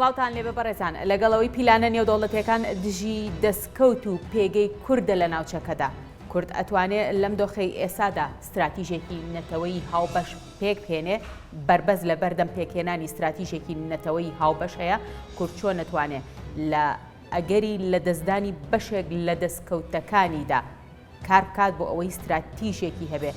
سڵاوتان لێبێ بەڕێزان، لەگەڵ ئەوەی پیلانە نێودەوڵەتیەکان دژی دەستکەوت و پێگەی کوردە لە ناوچەکەدا، کورد ئەتوانێ لەم دۆخەی ئێسادا ستراتیژێکی نەتەوەیی هاوبەش پێک بهێنێ، بەربەست لە بەردەم پێکهێنانی ستراتیژێکی نەتەوەیی هاوبەش هەیە، کورد چۆن ئەتوانێ لە ئەگەری لەدەستدانی بەشێک لە دەستکەوتەکانیدا کار بکات بۆ ئەوەی ستراتیژێکی هەبێ.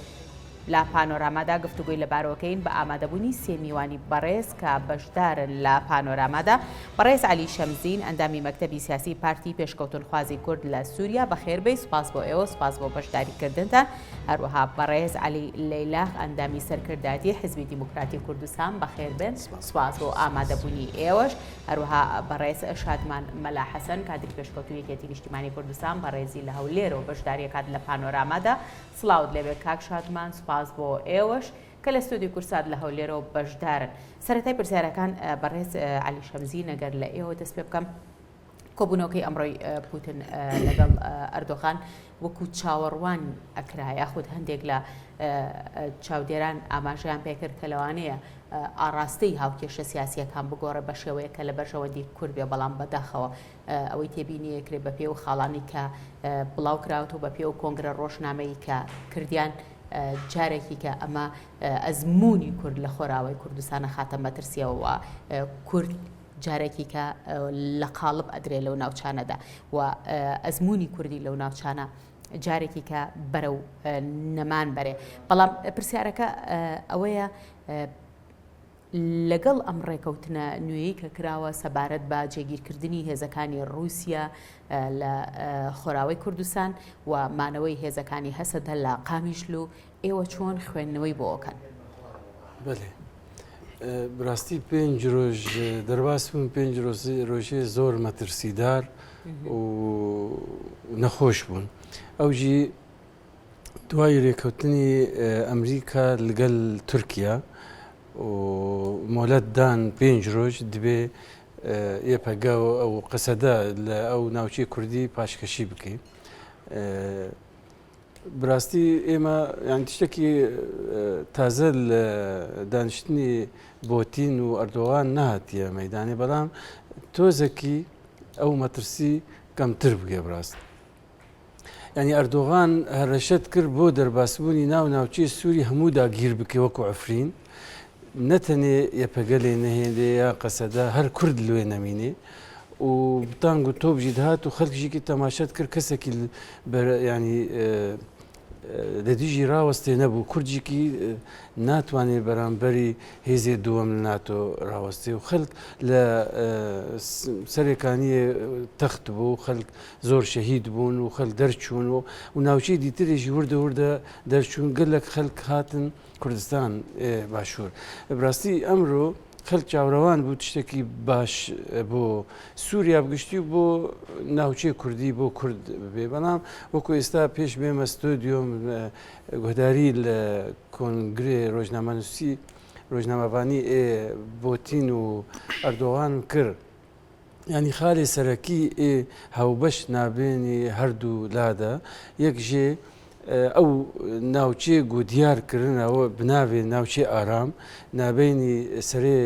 لە پانۆرامادا گفتوگۆی لەبارەوەکەین بە ئامادەبوونی سێ میوانی بەڕێز کە بەشدارن لە پانۆرامادا، بەڕێز عەلی شەمزین ئەندامی مەکتەبی سیاسی پارتی پێشکەوتنخوازی کورد لە سووریا، بەخێربێی، سوپاس بۆ ئێوە، سوپاس بۆ بەشداریکردنتان. هەروەها بەڕێز عەلی لەیلاخ ئەندامی سەرکردایەتی حیزبی دیموکراتی کوردستان، بەخێربێن، سوپاس بۆ ئامادەبوونی ئێوەش. هەروەها بەڕێز شادمان مەلا حەسەن کادری پێشکەوتووی یەکێتی نیشتیمانی کوردستان بەڕێزی لە هەولێرەوە بەشداری ئەکات لە پانۆرامادا. سڵاوت لێبێ کاک شادمان، سوپاس بۆ ئێوەش کە لە ستۆدیۆی کوردسات لە هەولێرەوە بەشدارن. سەرەتای پرسیارەکان بەڕێز عەلی شەمزین ئەگەر لە ئێوە دەست پێ بکەم، کۆبوونەوەکەی ئەمڕۆی پوتن لەگەڵ ئەردۆغان وەکو چاوەڕوان ئەکرا یاخود هەندێک لە چاودێران ئاماژەیان پێکرد کە لەوانەیە ئاڕاستەی هاوکێشە سیاسیەکان بگۆڕێ بە شێوەیە کە لە بەرژەوەندی کورد بێ، بەڵام بەداخەوە ئەوەی تێبینیەکرێ بە پێ و خاڵانی کە بڵاو کراوەتەوە بە پێ و کۆنگرە ڕۆژنامەیی کە کردیان جارێکی کە ئەمە ئەزمموی کورد لە خۆراوای کوردستانە خاتە مەترسیەوە کورد جارێکی کە لە قاڵب ئەدرێ لەو ناوچانەدا و ئەزمموی کوردی لەو ناوچانە جارێکی کە بەرەو نەمان بەرێ بەڵام پرسیارەکە ئەوەیە لەگەڵ ئەم ڕێکەوتنە نوێی کە کراوە سەبارەت بە جێگیرکردنی هێزەکانی رووسیا لە خۆراوەی کوردستان و مانەوەی هێزەکانی هەسەدە لە قامیشلو ئێوە چۆن خوێندنەوەی بۆ ئەکەن؟ بەلێ براستی پێنج رۆژ دەرباس بوون پێنج رۆژێ زۆر مەترسیدار و نەخۆش بوون ئەوژی دوای رێکەوتنی ئەمریکا لەگەل تورکیا و مۆلەت دان پێنج رۆژ دبێ یەپەگە ئەو قەسەدە لە ئەو ناوچەی کوردی پاشکەشی بکەی. براستی ئێمە یان تشتێکی تازە لە دانیشتنی بۆتین و ئەردۆغان نهاتیە مەدانێ بەڵام تۆزەکی ئەو مەترسی کەمتر بگێ بڕاست. ینی ئەردۆغان هەرەشەت کرد بۆ دەرباسبوونی ناو ناوچەی سووری هەموو داگیر بکێ وەکو عفرین نەتەنێ یەپەگە لێ نەهێنرێ یا قەسەدە هەر کورد لوێ نەمینێ و تانگ و تۆپ ژی دهات و خەلک ژیکی تەماشەت کرد کەسێکی ینی لە دژی راوەستێ نەبوو کوردژیکی ناتوانێت بەرامبەری هێزێ دووەم لە ناتۆ راوەستێ و خەلک لە سەرێکانیە تەخت بوو خەلک زۆر شەهید بوون و خەلک دەرچوون و و ناوچەی دیترێژی وردە وردە دەرچوون گەلک خەلک هاتن کوردستان باشوور براستی ئەمرۆ خەلک چاورەوان بوو تشتێکی باش بۆ سووریا بگشتی و بۆ ناوچەی کوردی بۆ کورد بێ بەڵام وەکو ئێستا پێش بێمە ستۆدیۆم گۆداری لە کۆنگرێ ڕۆژنامەنووسی ڕۆژنامەڤانی ئێ بۆتین و ئەردۆغان کرد یانی خالێ سەرەکی ئێ هاوبەش نابێنی هەردوو لادا یەک ژێ ئەو ناوچێ گو دیار کرنەوە بناوێ ناوچێ ئارام نابینی سەرێ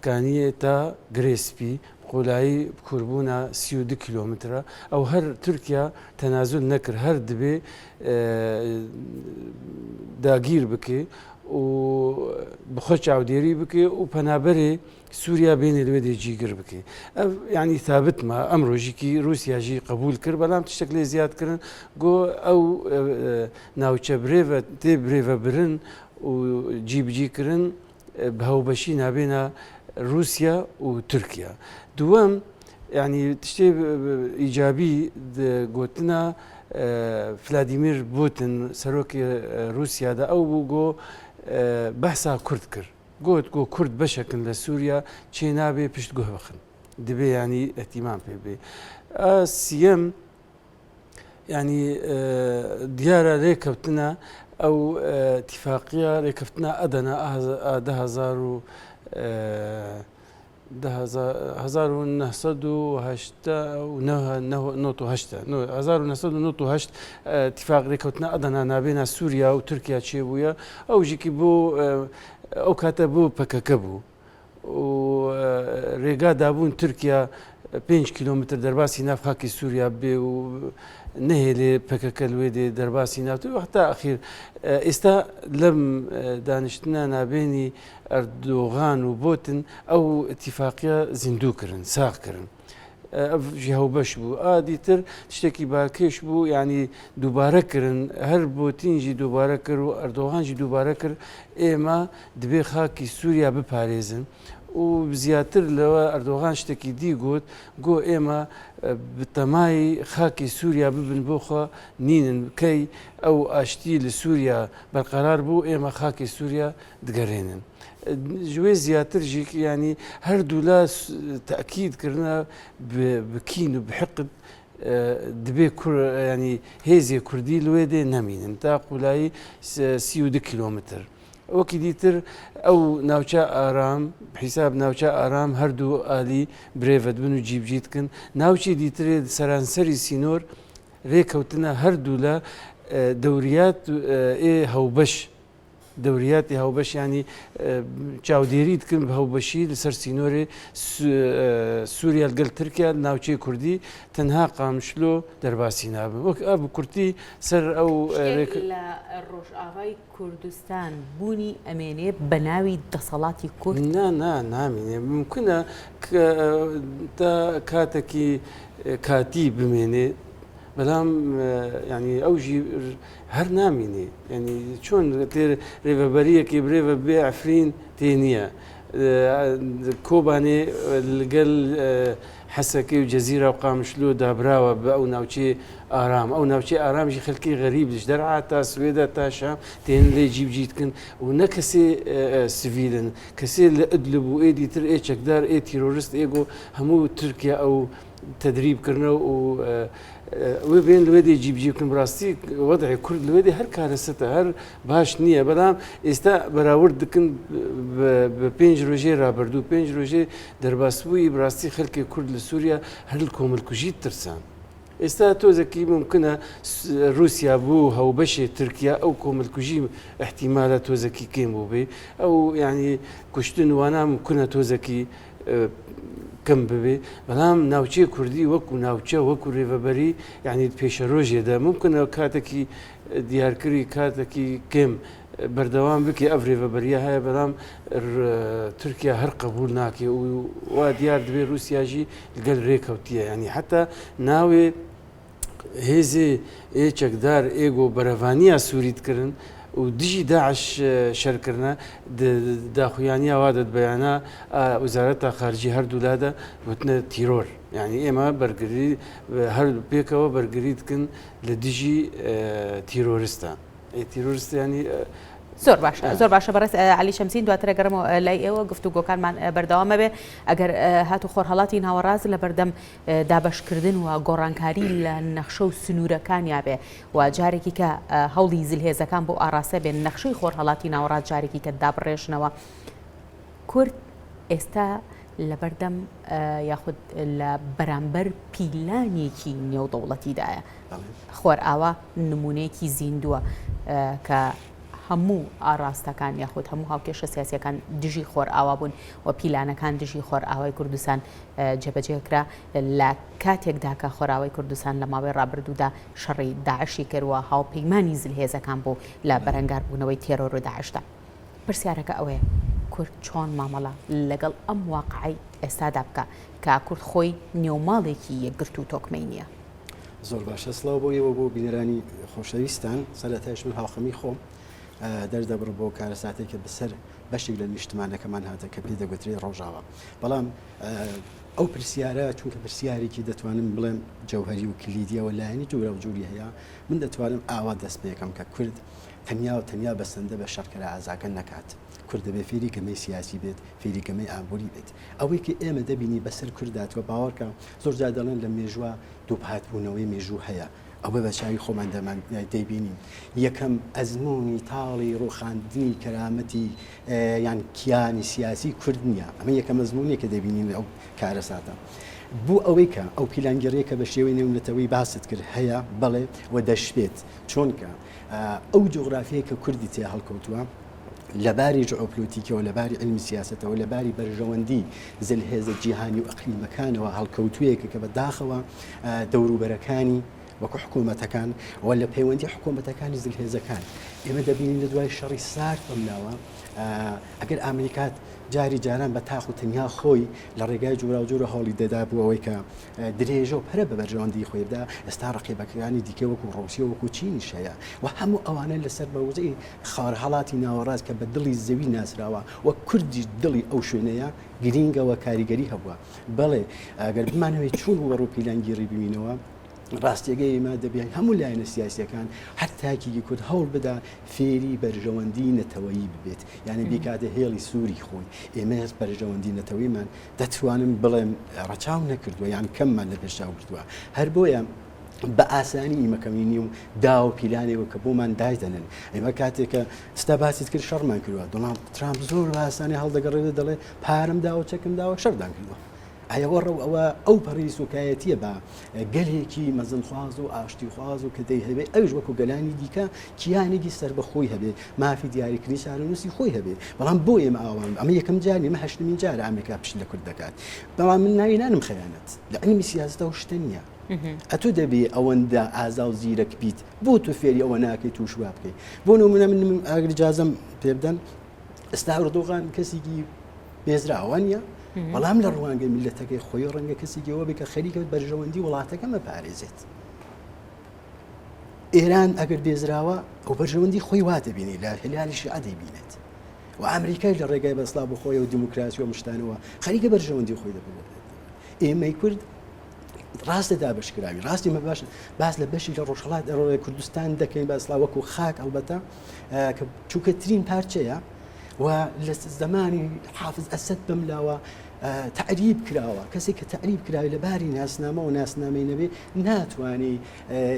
کانیە تا گرێ سپی قولایی بکوربوونا 32 کیلۆمترە ئەو هەر تورکیا تەنازول نەکرد هەر دبێ داگیر بکێ و بخۆ چاودێری بکێ و پەنابەرێ سوریا بێنێ لەوێ دێ جیگر بکەی ئەv یعنی ثابت ما ئەمڕۆ ژیکی رووسیا ژی قبول کرد بەڵام تشتێک لێ زیاد کردن گۆ ئەو ناوچە برێڤە تێ برێڤە برن و جیبجیکردن بە هاوبەشی نابێنە رووسیا و تورکیا دووەم یعنی تشتێ ئیجابی گوتنە فلادیمیر بوتن سەرۆکی رووسیادا ئەو بوو گۆ بەحسا کورد کرد گۆت گۆ کورد بەشەکن لە سوریا چێ نابێ پشت گوه بخن دبێ یانی ئەتیمان پێ بێ ئا سیەم ینی دیارە رێکەوتنە ئەو تیفاقیە رێکەفتنە ئەدەنا دههزار و 1988 تیفاق رێکەوتنە ئەدەنا نابێنا سووریا و تورکیا چێ بووە ئەو ژیکی بۆ ئەو کاتە بۆ پەکەکە بوو. و رێگا دابوون تورکیا پێنج کیلۆمتر دەرباسی ناو خاکی سووریا بێ و نەهێلێ پەکەکە لوێ دێ دەرباسی ناوتر وەختا ئەخیر ئێستا لەم دانیشتنە نابێنی ئەردۆغان و بۆتن ئەو ئیتیفاقیە زیندوو کردن ساغ کردن. ئەڤ ژی هەوبەش بوو ئا دیتر شتێکی باکێش بوو یعنی دووبارە کردن هەر بۆتین ژی دووبارە کرد و ئەردۆغان ژی دووبارە کرد ئێمە دبێ خاکی سووریا بپارێزن و زیاتر لەوە ئەردۆغان شتێکی دی گوت گۆ ئێمە بتەمای خاکی سووریا ببن بۆ خوا نینن کەی ئەو ئاشتی لە سووریا بەرقەرار بوو ئێمە خاکی سووریا دگەرێنن ژوێ زیاتر ژیک ینی هەردوولا تاکید کردە بکین و بحقد دبێ ینی هێزێ کوردی لێ دێ نەمینن تا قولایی 32 کیلومتر وەکی دیتر ئەو ناوچە ئارام حیساب ناوچە ئارام هەردوو ئالی برێڤەت بن و جیبجیت کن ناوچی دیترێ سەرانسەری سینۆر رێکەوتنە هەردوو لە دەوریات ئێ هەوبەش دەوریاتی هاوبەش یانی چاودێری دکن بە هاوبەشی لەسەر سینۆرێ سووریا لەگەل تورکیا ناوچەی کوردی تەنها قامشلۆ دەرباسی نابن وەک ئە کورتی سەر ئەو لە ڕۆژئاوای کوردستان بوونی ئەمێنێ بە ناوی دەسەڵاتی کورد؟ نا نا نامینێ ممکنە تا کاتێکی کاتی بمێنێ بەلام یانی ئەو ژی هەر نامینێ یانی چۆن تێر رێڤەبەریەکی برێڤە بێ عفرین تێ نییە کۆبانێ لەگەل حەسەکەی و جەزیرە و قامشلۆ دابراوە بە ئەو ناوچەی ئارام ئەو ناوچەی ئارامژی خەلکی غەریب لش دەرعا تا سوێدە تا شام تێن لێ جیبجیت کن و نە کەسێ سڤیلن کەسێ لە ئەدلب و ئێدی تر ئێ چەکدار ئێ تیرۆرست ئێگۆ هەموو تورکیا ئەو تەدریب کردنە و وێ بێن لەوێ دێ جیبجی بکەن بەڕاستی وەزعی کورد لەوێ دێ هەر کارەسەتە هەر باش نییە بەڵام ئێستا بەراورد دکن بە پێنج ڕۆژێ رابردوو پێنج ڕۆژێ دەرباسبووی بڕاستی خەلکی کورد لە سووریا هەر کۆمەلکوژی ترسان ئێستا تۆزەکی ممکنە رووسیا بوو هەوبەشێ تورکیا ئەو کۆمەلکوژی احتیمالە تۆزەکی کێم بوو بێ ئەو یعنی کوشتن وانا ممکنە تۆزەکی کەم ببێ بەڵام ناوچەی کوردی وەکو ناوچە وەکو رێڤەبەری یعنی پێشەرۆژێدا ممکنە کاتێکی دیارکردی کاتێکی کێم بەردەوام بکێ ئەv رێڤەبەریە هەیە بەڵام تورکیا هەر قبول ناکێ و وا دیار دەبێ رووسیاژی لەگەل رێکەوتیە ینی حتا ناوێ هێزێ ئێ چەکدار ئێگۆ بەرەڤانیا سووری دکردن و دژی داعش شەر کردنە داخویانیا وا دەد بەیانا وزارەتا خارجی هەردوو لادا وتنە تیرۆر یعنی ئێمە بەرگری هەر پێکەوە بەرگری دکن لە دژی تیرۆرستە تیرۆرست ینی زۆر باشە زۆر باشە بەڕێز علی شەمسین دواتر گەڕمەوە لای ئێوە گفتوگۆکانمان بەردەوامە بێ ئەگەر هاتو خۆرهەڵاتی ناوەڕاست لە بەردەم دابەشکردن و گۆڕانکاری لە نەخشە و سنوورەکانیا بێ و جارێکی کە هەوڵی زلهێزەکان بۆ ئاڕاستە بێن نەخشەی خۆرهەڵاتی ناوەڕاست جارێکی کە دابڕێژنەوە کورد ئێستا لەبەردەم یاخود لە بەرامبەر پیلانێکی نێودەوڵەتیدایە خۆرئاوا نمونەیەکی زیندووە کە هەموو ئاڕاستەکان یاخود هەموو هاوکێشە سیاسیەکان دژی خۆرئاوا بوون و پیلانەکان دژی خۆرئاوای کوردستان جێبەجێ کرا لە کاتێکدا کە خۆراوای کوردستان لە ماوەی ڕابردوودا شەڕی داعشی کرد و هاوپەیمانی زلهێزەکان بوو لە بەرەنگاربوونەوەی تێرۆر و داعشدا. پرسیارەکە ئەوەیە کورد چۆن مامەڵە لەگەڵ ئەم واقعەی ئێستادا بکا کە کورد خۆی نێوماڵێکی یەکگرتوو و تۆکمەی نییە؟ زۆر باشە سڵاو بۆ ئێوە بۆ بینەرانی خۆشەویستان سەرەتایش من هاوخەمی خۆم دەردەبڕم بۆ کارەساتێک کە بەسەر بەشێک لە نیشتمانەکەمان هاتە کە پێی دەگوترێت ڕۆژاوا بەڵام ئەو پرسیارە چونکە پرسیارێکی دەتوانم بڵێم جەوهری و کلیدیەوە لایەنی جۆرە و جوری هەیە من دەتوانم ئاوا دەست پێکەم کە کورد تەنیا و تەنیا بەسەندە بە شەڕکەرە ئازاکە نەکات کورد دەبێ فێری گەمەی سیاسی بێت فێری گەمەی ئابووری بێت ئەوەی کە ئێمە دەبینی بەسەر کورداتوە باوەڕکە زۆر جار دەڵێن لە مێژوە دووپاتبوونەوەی مێژوو هەیە ئەوە بە چاوی خۆمان دەمان دەیبینین یەکەم ئەزموونی تاڵی ڕووخاندنی کەرامەتی یان کیانی سیاسی کورد نییە ئەمە یەکەم ئەزموونیە کە دەبینین ئەو کارەساتە بۆ ئەوەی کە ئەو پیلانگێڕیە کە بە شێوەی نێونەتەوەی باست کرد هەیە بەڵێ و دەشبێت چۆنکە ئەو جوغرافیەی کە کوردی تێ هەڵکەوتووە. لە باری جئۆپلۆتیکیەوە، لە باری عیلمی سیاسەتەوە، لە باری بەرژەوەندی زلهێزە جیهانی و ئەقلیمەکانەوە هەڵکەوتوویەکە کە بە داخەوە دەوروبەرەکانی وەکو حکوومەتەکان و لە پەیوەندی حکوومەتەکانی زلهێزەکان ئێمە دەبینین لە دوای شەڕی سارد بەملاوە ئەگەر ئامریکات جاری جاران بە تاق و تەنیا خۆی لە ڕێگای جۆراوجۆرە هەوڵی دەدا بۆ ئەوەی کە درێژە و پەرە بە بەرژەوەندی خۆی بدا، ئێستا ڕەقیبەکانی دیکە وەکو ڕووسیە و وەکو چینیش هەیە و هەموو ئەوانە لەسەر مەوزعی خۆرهەڵاتی ناوەڕاست کە بە دڵی زەوی ناسراوە و کوردیش دڵی ئەو شوێنەیە گرینگە و کاریگەری هەبووە. بەڵێ ئەگەر بمانەوێت چوون ڕووبەڕوو پیلانگیڕی ببینەوە، ڕاستیەکەی ئێمە دەبێت هەموو لایەنە سیاسیەکان هەر تاکێکی کورد هەوڵ بدا فێری بەرژەوەندی نەتەوەیی ببێت یعنی بیکاتە هێڵی سووری خۆی ئێمە بەرژەوەندی نەتەوەیمان دەتوانم بڵێم ڕەچاو نەکردووە یان کەممان لە پێشچاو گرتووە هەر بۆیە بە ئاسانی ئیمە کەمینی و دا و پیلانێک کە بۆمان دایدەنن ئێمە کاتێکە ستا باست کرد شەڕمان کردووە دۆناڵد ترامپ زۆر بە ئاسانی هەڵدەگەڕێت دەڵێ پارەم داوە چەکم داوە شەردان کردووە ئەوە ڕەو ئەوە ئەو پەڕی سوکایەتیە بە گەلێکی مەزنخواز و ئاشتیخواز و کە دەیهەوێ ئەویش وەکو گەلانی دیکە کیانێکی سەربەخۆی هەبێ مافی دیاریکردنی چارەنووسی خۆی هەبێ بەڵام بۆ ئێمە ئاوان ئەمە یەکەم جار نیە ئەمە هەشتمین جارە ئەمریکا پشت لە کورد دەکات بەڵام من ناوی نانم خەیانەت لە عیلمی سیاسەتەوە شتە نییە ئەتۆ دەبێ ئەوەندە ئازا و زیرەک بیت بۆ تۆ فێری ئەوە ناکەی توش وا بکەی بۆ نمونە من ئاگر جازم پێ بدەن ئێستا ئەردۆغان کەسێکی بێزراوە نییە بەڵام لە ڕوانگەی میلەتەکەی خۆی ڕەنگە کەسێکی ئەوە بێ کە خەریکە بەرژەوەندی وڵاتەکەمە پارێزێت ئێران ئەگەر بێزراوە ئەو بەرژەوەندی خۆی وا دەبینی لە هەلالی شیعە دەیبینێت و ئەمریکای لە ڕێگای بەسلا بۆ خۆی و دیموکراسی و مشتانەوە خەریکە بەرژەوەندی خۆی دەبێت ئێمەی کورد ڕاستە دابشکراوی ڕاستی مە باش باس لە بەشی لە ڕۆژهڵات ڕۆێ کوردستان دەکەین بەسلا وەکو خاک ئەلبەتە کە چووکەترین پارچەیە و لە زمانی حافز ئەسد بەملاوە تەعریب کراوە، کەسێک کە تەعریب کراوی لە باری ناسنامە و ناسنامەی نەبێ ناتوانێ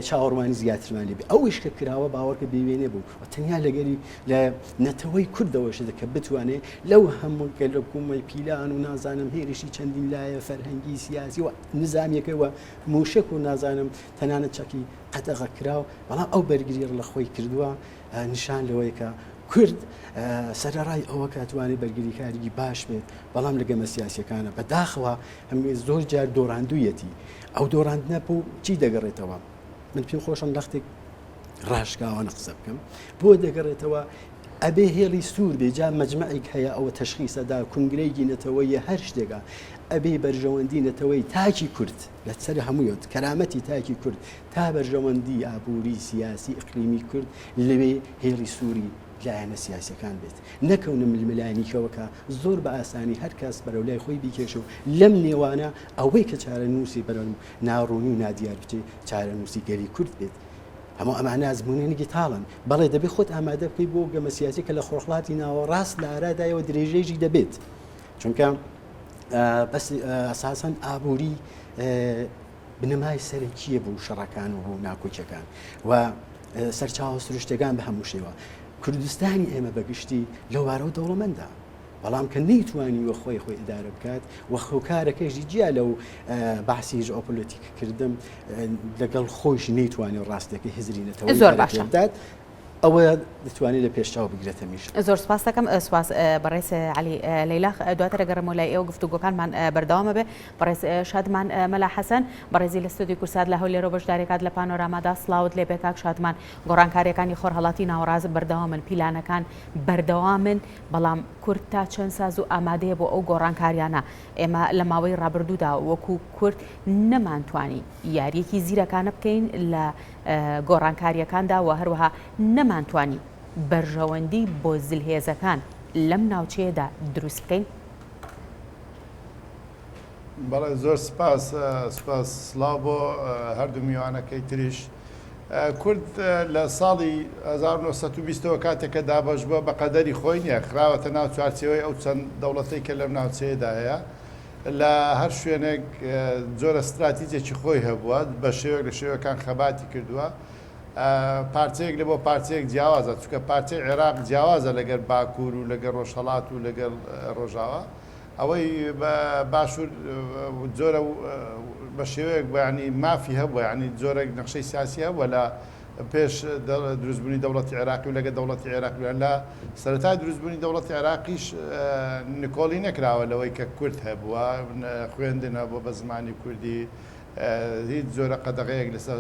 چاوەڕوانی زیاترمان لێ بێ ئەویش کە کراوە باوەڕکە بێوێنە بوو و تەنیا لەگەری لە نەتەوەی کوردەوەش کە بتوانێ لەو هەموو گەلەکومەی پیلان و نازانم هێرشی چەندین لایە فەرهەنگی سیاسی و نزامیەکەی و موشک و نازانم تەنانەت چەکی قەدەغە کراو بەڵام ئەو بەرگری لە خۆی کردووە نیشان لەوەیە کە کورد سەرەڕای ئەوە کە توانێت بەرگریکارێکی باش بێت بەڵام لە گەمە سیاسیەکانە بەداخەوە هەم زۆر جار دۆڕاندوویەتی ئەو دۆڕاندنە بۆ چی دەگەڕێتەوە من پێم خۆشم لەختێک ڕاشکاوانە قسە بکەم بۆ دەگەڕێتەوە ئەبێ هێڵی سوور بێ جا مەجمعێک هەیە ئەوە تەشخیسەدا کنگرەیەکی نەتەوەیە هەر شتێکە ئەبێ بەرژەوەندی نەتەوەی تاکی کورد لەسەر هەموویەت کەرامەتی تاکی کورد تا بەرژەوەندی ئابووری، سیاسی، ئیقلیمی کورد لەوێ هێڵی سووری لایەنە سیاسیەکان بێت. نەکەونە ململانیکەوە کە زۆر بە ئاسانی هەر کەس بەرەو لای خۆی بیکێشێ و لەم نێوانە ئەوەی کە چارەنووسی بەرەو ناڕوونی و نادیار بچێ چارەنووسی گەلی کورد بێت. هەموو ئەمانە ئەزموونێنێکی تاڵن. بەڵێ دەبێ خۆت ئامادە بکەی بۆ گەمە سیاسیە کە لە خۆرهەڵاتی ناوەڕاست لە ئارادایە و درێژەیشی دەبێت. چونکە بەس ئەساسەن ئابووری بنەمای سەرەکییە بۆ شەڕەکان و بۆ ناکۆکیەکان و سەرچاوە سروشتەکان بە هەموو شێوە کوردستانی ئێمە بەگشتی لەوارەوە دەوڵەمەندە بەڵام کە نەیتوانیوە خۆی خۆی ئیدارە بکات و خۆکارەکەشی جیا لەو باسی ژئۆپۆلۆتیک کردم لەگەڵ خۆیش نەیتوانی ڕاستەکەی هزری نەتەوە زۆر باشە بدات ئەوە دەتوانێت لە پێش چاو بگرێت هەمیشە. زۆر سپاس دەکەم سپاس بەڕێز عەلی لەیلاخ دواتر ئەگەڕێمەوە لای ئێوە گفتوگۆکانمان بەردەوامە بێ بەڕێز شادمان مەلا حەسەن بەڕێزی لە ستۆدیۆی کورسات لە هەولێرەوە بەشداریکات لە پانۆرامادا سڵاوت لێ بێ کاک شادمان گۆڕانکاریەکانی خۆرهەڵاتی ناوەڕاست بەردەوامن پیلانەکان بەردەوامن بەڵام کورد تا چەند ساز و ئامادەیە بۆ ئەو گۆڕانکاریانە ئێمە لە ماوەی ڕابردوودا وەکو کورد نەمانتوانی یاریەکی زیرەکانە بکەین لە گۆڕانکارییەکاندا و هەروەها نەمانتوانی بەرژەوەندی بۆ زلهێزەکان لەم ناوچەیەدا دروست بکەین؟ بەڵێ زۆر سپاس سپاس سڵاو بۆ هەردوو میوانەکەی تریش. کورد لە ساڵی 1920ەوە کاتێک کە دابەش بووە بە قەدەری خۆی نییە خراوەتە ناو چوارچێوەی ئەو چەند دەوڵەتەی کە لەم ناوچەیەدا هەیە. لە هەر شوێنێک جۆرە ستراتیجێکی خۆی هەبووە، بە شێوەیەک لە شێوەکان خەباتی کردووە. پارچەیەک لە بۆ پارچەیەک جیاوازە، چونکە پارچەی عێراق جیاوازە لەگەر باکوور و لەگەر ڕۆژهەڵات و لەگەڵ ڕۆژاوا. ئەوەی باشوور جۆرە بە شێوەیەک بە یانی مافی هەبووە، یانی جۆرێک نەخشەی سیاسی هەبووە لە. پێش دروستبوونی دەوڵەتی عێراقی و لەگە دەوڵەتی عێراقی لە سەرەتای دروستبوونی دەوڵەتی عێراقیش نکۆڵی نەکراوە لەوەی کە کورد هەبووە، خوێندن هەبووە بە زمانی کوردی، هیچ جۆرە قەدەغەیەک لەسەر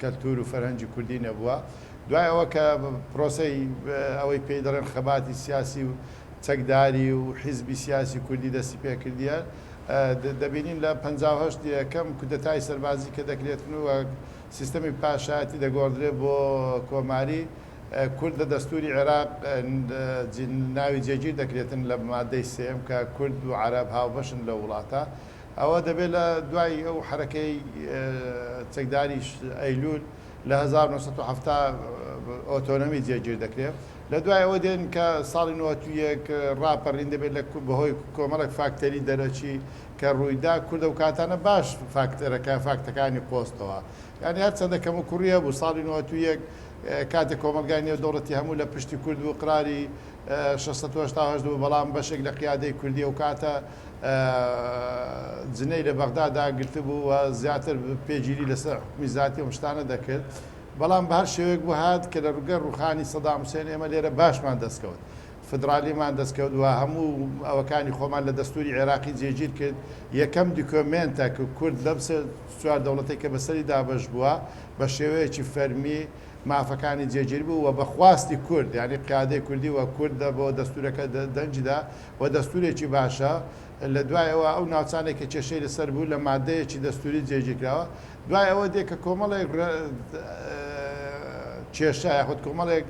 کەلتوور و فەرهەنگی کوردی نەبووە. دوای ئەوە کە پرۆسەی ئەوەی پێی دەڵێن خەباتی سیاسی و چەکداری و حیزبی سیاسی کوردی دەستی پێکردیە، دەبینین لە 58 یەکەم کودەتای سەربازی کە دەکرێتن و سیستەمی پاشایەتی دەگۆڕدرێ بۆ کۆماری، کورد لە دەستووری عێراق ناوی جێگیر دەکرێتن لە مادەی سێیەم کە کورد و عەرەب هاوبەشن لەو وڵاتە. ئەوە دەبێت لە دوای ئەو حەرەکەی چەکداری ئەیلوول لە 1970 ئۆتۆنۆمی جێگیر دەکرێت. لە دوای ئەوە دێن کە ساڵی 91 ڕاپەڕین دەبێت لە بەهۆی کۆمەڵێک فاکتەری دەرەکی کە ڕوویدا کورد ئەو کاتانە باش فاکتەرەکە فاکتەکانی قۆستەوە. یانی هەرچەندە کەموکوڕی هەبوو ساڵی 91 کاتێک کۆمەڵگای نێودەوڵەتی هەموو لە پشتی کورد بوو قراری 688 بوو بەڵام بەشێک لە قیادەی کوردی ئەو کاتە جنەی لە بەغدا داگرتبوو و زیاتر پێگیری لەسەر حکومی زاتی ئەم شتانە دەکرد بەڵام بە هەر شێوەیەک بوو هات کە لە ڕوگەر ڕوخانی سەدام حوسێن ئێمە لێرە باشمان دەستکەوت فدرالیمان دەستکەوت و هەموو ئەوەکانی خۆمان لە دەستوری عێراقی جێگیر کرد یەکەم دیکۆمێنتە کە کورد لەم سێ چوار دەوڵەتەی کە بەسەری دابەش بووە بە شێوەیەکی فەرمی مافەکانی جێگیر بوو و بە خواستی کورد یانی قیادەی کوردی و کورد بۆ دەستورەکە دەنگی دا و دەستورێکی باشە لە دوای ئەوە ئەو ناوچانەی کە کێشەی لەسەر بوو لە مادەیەکی دەستوری جێگیر کراوە دوای ئەوە دێ کە کۆمەڵێک کێشە یاخود کۆمەڵێک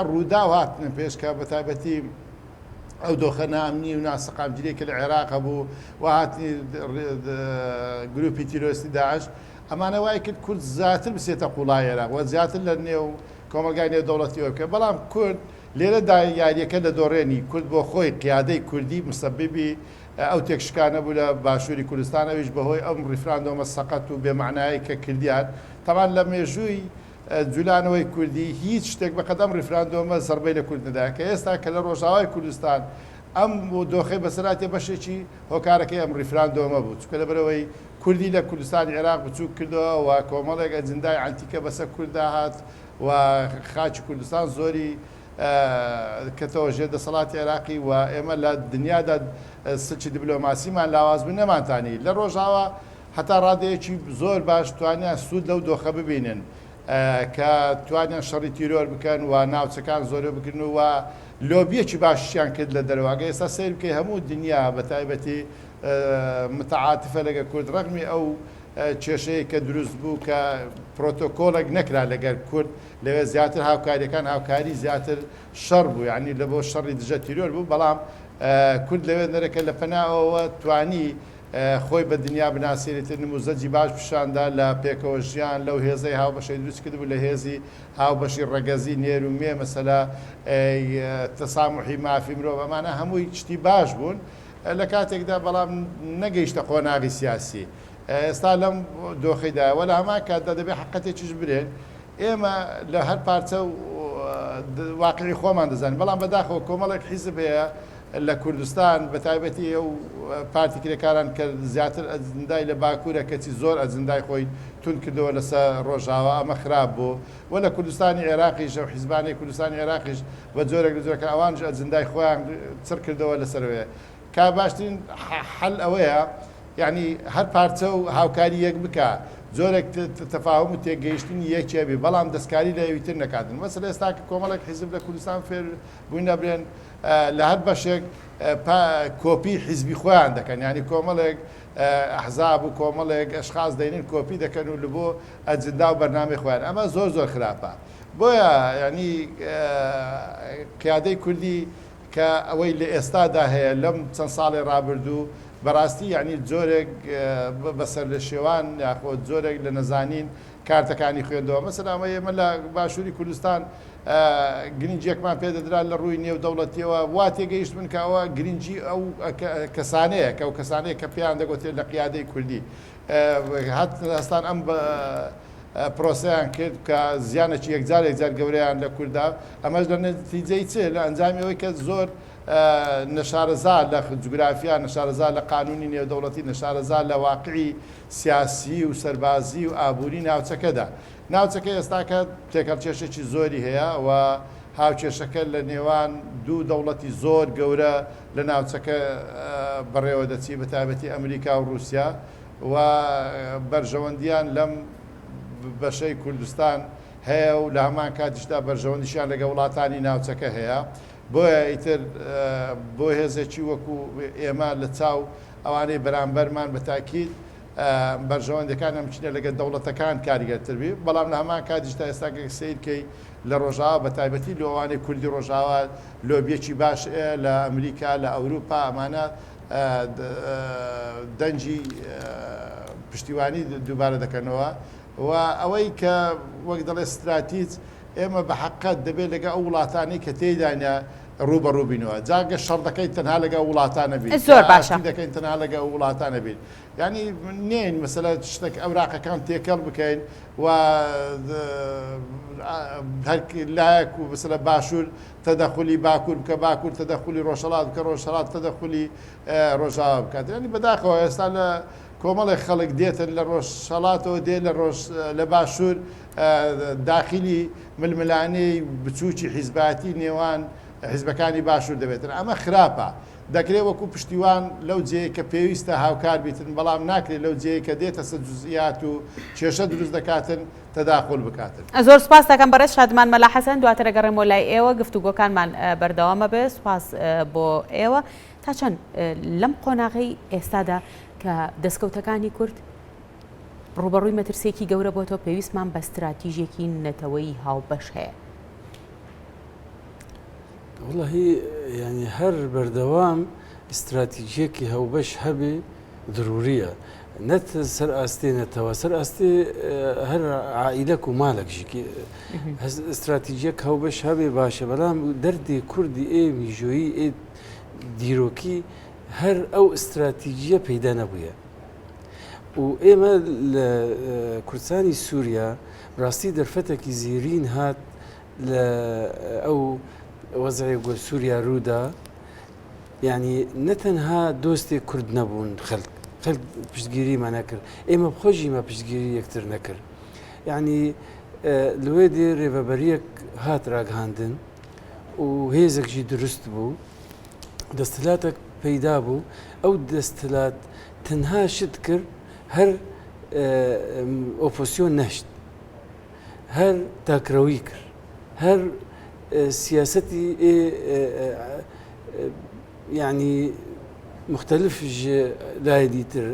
ڕووداو هاتنە پێش کە بە تایبەتی ئەو دۆخە نائەمنی و ناسەقامگیریە کە لە عێراق هەبوو و هاتنی گروپی تیرۆریستی داعش ئەمانە وای کرد کورد زیاتر بچێتە قوڵای عێراق و زیاتر لە نێو کۆمەڵگای نێودەوڵەتیەوە بکە بەڵام کورد لێرەدا یاریەکە لە دۆڕێنی کورد بۆ خۆی قیادەی کوردی مسەببی ئەو تێکشکانە بوو لە باشووری کوردستان ئەویش بەهۆی ئەم ڕیفراندۆمە سەقەت و بێمەعنایەی کە کردیان تەبان لە مێژووی جولانەوەی کوردی هیچ شتێک بەقەد ئەم ڕیفراندۆمە زەڕبەی لە کورد نەدا کە ئێستا کە لە ڕۆژاوای کوردستان ئەم دۆخەی بەسەراتێ بەشێکی هۆکارەکەی ئەم ڕیفراندۆمە بوو چونکە لەبەرئەوەی کوردی لە کوردستانی عێراق بچووک کردەوە و کۆمەڵێک ئەجندای عەنتیکە بەسەر کورددا هات و خاکی کوردستان زۆری کەتەوە ژێر دەسەڵاتی عێراقی و ئێمە لە دنیادا سلکی دیبلۆماسیمان لاواز بوو نەمانتانی لە ڕۆژاوا هەتا ڕادەیەکی زۆر باش توانیان سوود لەو دۆخە ببینن کە توانیان شەڕی تیرۆر بکەن و ناوچەکان زۆرە بکردن و لۆبیەکی باشیان کرد لە دەرەوە. ئەگەر ئێستا سەیر بکەی هەموو دنیا بە تایبەتی متعاتفە لەگەر کورد ڕەغمی ئەو کێشەیە کە دروست بوو کە پرۆتۆکۆڵێک نەکرا لەگەر کورد لەوێ زیاتر هاوکاریەکان هاوکاری زیاتر شەڕ بوو یعنی لە بۆ شەڕی دژە تیرۆر بوو بەڵام کورد لەوێ نەرەکە لە پەناوەوە توانی خۆی بە دنیا بناسێنێت، نموزەجی باش پیشاندا لە پێکەوە ژیان، لەو هێزەی هاوبەشەی دروست کردبوو، لە هێزی هاوبەشی ڕەگەزی نێر و مێ، مەسەلە تەساموحی مافی مرۆڤ، ئەمانە هەمووی شتی باش بوون لە کاتێکدا بەڵام نەگەیشتە قۆناغی سیاسی. ئێستا لەم دۆخەیدایە و لە هەمان کاتدا دەبێ حەقەتێکیش برێن، ئێمە لە هەر پارچە واقعی خۆمان دەزانین، بەڵام بەداخەوە کۆمەڵێک حیزب هەیە لە کوردستان بە تایبەتی ئەو پارتی کرێکاران کە زیاتر ئەجندای لە باکوورە کەچی زۆر ئەجندای خۆی توند کردەوە لەسەر ڕۆژاوا ئەمە خراپ بوو و لە کوردستانی عێراقیش ئەو حیزبانەی کوردستانی عێراقیش بە جۆرێک لە جۆرەکان ئەوانیش ئەجندای خۆیان چڕ کردەوە لەسەرەوەیە کە باشترین حەل ئەوەیە یعنی هەر پارچە و هاوکاری یەک بکە جۆرێک تەفاهم و تێگەیشتنی یەکێ بێ بەڵام دەستکاری لە ئەوی تر نەکاتن مەسەلە ئێستا کە کۆمەڵێک حیزب لە کوردستان فێر بووین نەبرێن لە هەر بەشێک کۆپی حیزبی خۆیان دەکەن یانی کۆمەڵێک ئەحزاب و کۆمەڵێک ئەشخاص دەینن کۆپی دەکەن و لەبۆ ئەجندا و بەرنامەی خۆیان ئەمە زۆر زۆر خراپە بۆیە ینی قیادەی کوردی کە ئەوەی لە ئێستادا هەیە لەم چەند ساڵی ڕابردوو بەڕاستی یعنی جۆرێک بەسەر لە شێوان یاخۆ جۆرێک لە نەزانین کارتەکانی خوێندەوە مەسەلەن ئەمە ئێمە لە باشووری کوردستان گرنگیەکمان پێدەدرا لە ڕووی نێودەوڵەتیەوە وا تێگەیشت من کە ئەوە گرنگی ئەو کەسانەیە کە ئەو کەسانەیە کە پێیان دەگوترێت لە قیادەی کوردی هەت هەستان ئەم پرۆسەیان کرد کە زیانێکی یەکجار یەکجار گەورەیان لە کووردا ئەمەش لە نەتیجەی چ لە ئەنجامی ئەوەی کە زۆر. نەشارەزا لە جوگرافیا، نەشارەزا لە قانونی نێودەوڵەتی، نەشارەزا لە واقعی سیاسی و سەربازی و ئابووری ناوچەکەدا. ناوچەکە ئێستاکە تێکهەڵکێشێکی زۆری هەیە و هاوکێشەکە لە نێوان دوو دەوڵەتی زۆر گەورە لە ناوچەکە بەڕێوە دەچی بە تایبەتی ئەمریکا و ڕووسیا و بەرژەوەندیان لەم بەشەی کوردستان هەیە و لە هەمان کاتیشدا بەرژەوەندیشیان لەگە وڵاتانی ناوچەکە هەیە بۆیە ئیتر بۆ هێزێکی وەکو ئێمە لە چاو ئەوانەی بەرامبەرمان بە تاکید بەرژەوەندەکان ئەم چینە لەگەر دەوڵەتەکان کاریگەرتر بی بەڵام لە هەمان کاتیشدا ئێستا کە سەیر کەی لە ڕۆژاوا بە تایبەتی لۆ ئەوانەی کوردی ڕۆژاوا لۆبیەکی باش لە ئەمریکا لە ئەوروپا ئەمانە دەنگی پشتیوانی دووبارە دەکەنەوە و ئەوەی کە وەک دەڵێ ستراتیج ئێمە بە حەقت دەبێت لەگە ئەو وڵاتانەی کە تێدانە ڕووبەڕوو بینەوە جا گە شەڕ دەکەین تەنها لەگە ئەو وڵاتانە بین زۆر باشە دەکەین تەنها لەگە ئەو وڵاتانە بین یعنی نین مەسەلە شتێک ئەوراقەکان تێکەڵ بکەین و هەر لایەک و مەسەلە باشوور تەدەخولی باکوور بکە باکوور تەدەخولی ڕۆژهەڵات بکە ڕۆژهەڵات تەدەخولی ڕۆژاوا بکات یعنی بەداخەوە ئێستا لە کۆمەڵێک خەڵک دێتن لە ڕۆژهەڵاتەوە دێ لە ڕۆژ لە باشوور داخلی ململانێی بچووکی حیزباتی نێوان حیزبەکانی باشوور دەبێتن ئەمە خراپە دەکرێت وەکو پشتیوان لەو جێیەی کە پێویستە هاوکار بیتن، بەڵام ناکرێت لەو جێیەی کە دێتە سەر جوزئیات و کێشە دروست دەکاتن تەداخول بکاتن. زۆر سوپاست دەکەم بەڕێز شادمان مەلا حەسەن، دواتر ئەگەڕێمەوە لای ئێوە، گفتوگۆکانمان بەردەوام ئەبێت، سوپاس بۆ ئێوە. تا چەند لەم قۆناغەی ئێستادا کە دەستکەوتەکانی کورد ڕووبەڕووی مەترسییەکی گەورە بۆتەوە، پێویستمان بە ستراتیژێکی نەتەوەیی هاوبەش هەیە؟ وەڵاهی یانی هەر بەردەوام ئیستراتیجیەکی هەوبەش هەبێ ضروریە نەت سەر ئاستێ نەتەوە سەر ئاستێ هەر عائیلەک و مالەک ژیکی ئیستراتیجیەک هەوبەش هەبێ باشە بەڵام دەردی کوردی ئێ میژۆیی ئێ دیرۆکی هەر ئەو ئیستراتیجیە پەیدا نەبووە و ئێمە لە کوردستانی سووریا ڕاستی دەرفەتێکی زیرین هات لە ئەو وەزعی گۆ سووریا روودا یعنی نە تەنها دۆستی کورد نەبوون خەلک خەلک پشتگیریمان نەکرد ئێمە خۆشیمە پشتگیری یەکتر نەکرد یعنی لەوێ دێ رێڤەبەریەک هات راگهاندن و هێزێکژی دروست بوو دەستلاتێک پەیدا بوو ئەو دەستلات تەنها شت کرد هەر ئۆپۆسیۆن نەشت هەر تاکرەوی کرد هەر سیاسەتی یعنی مختلف لای دیتر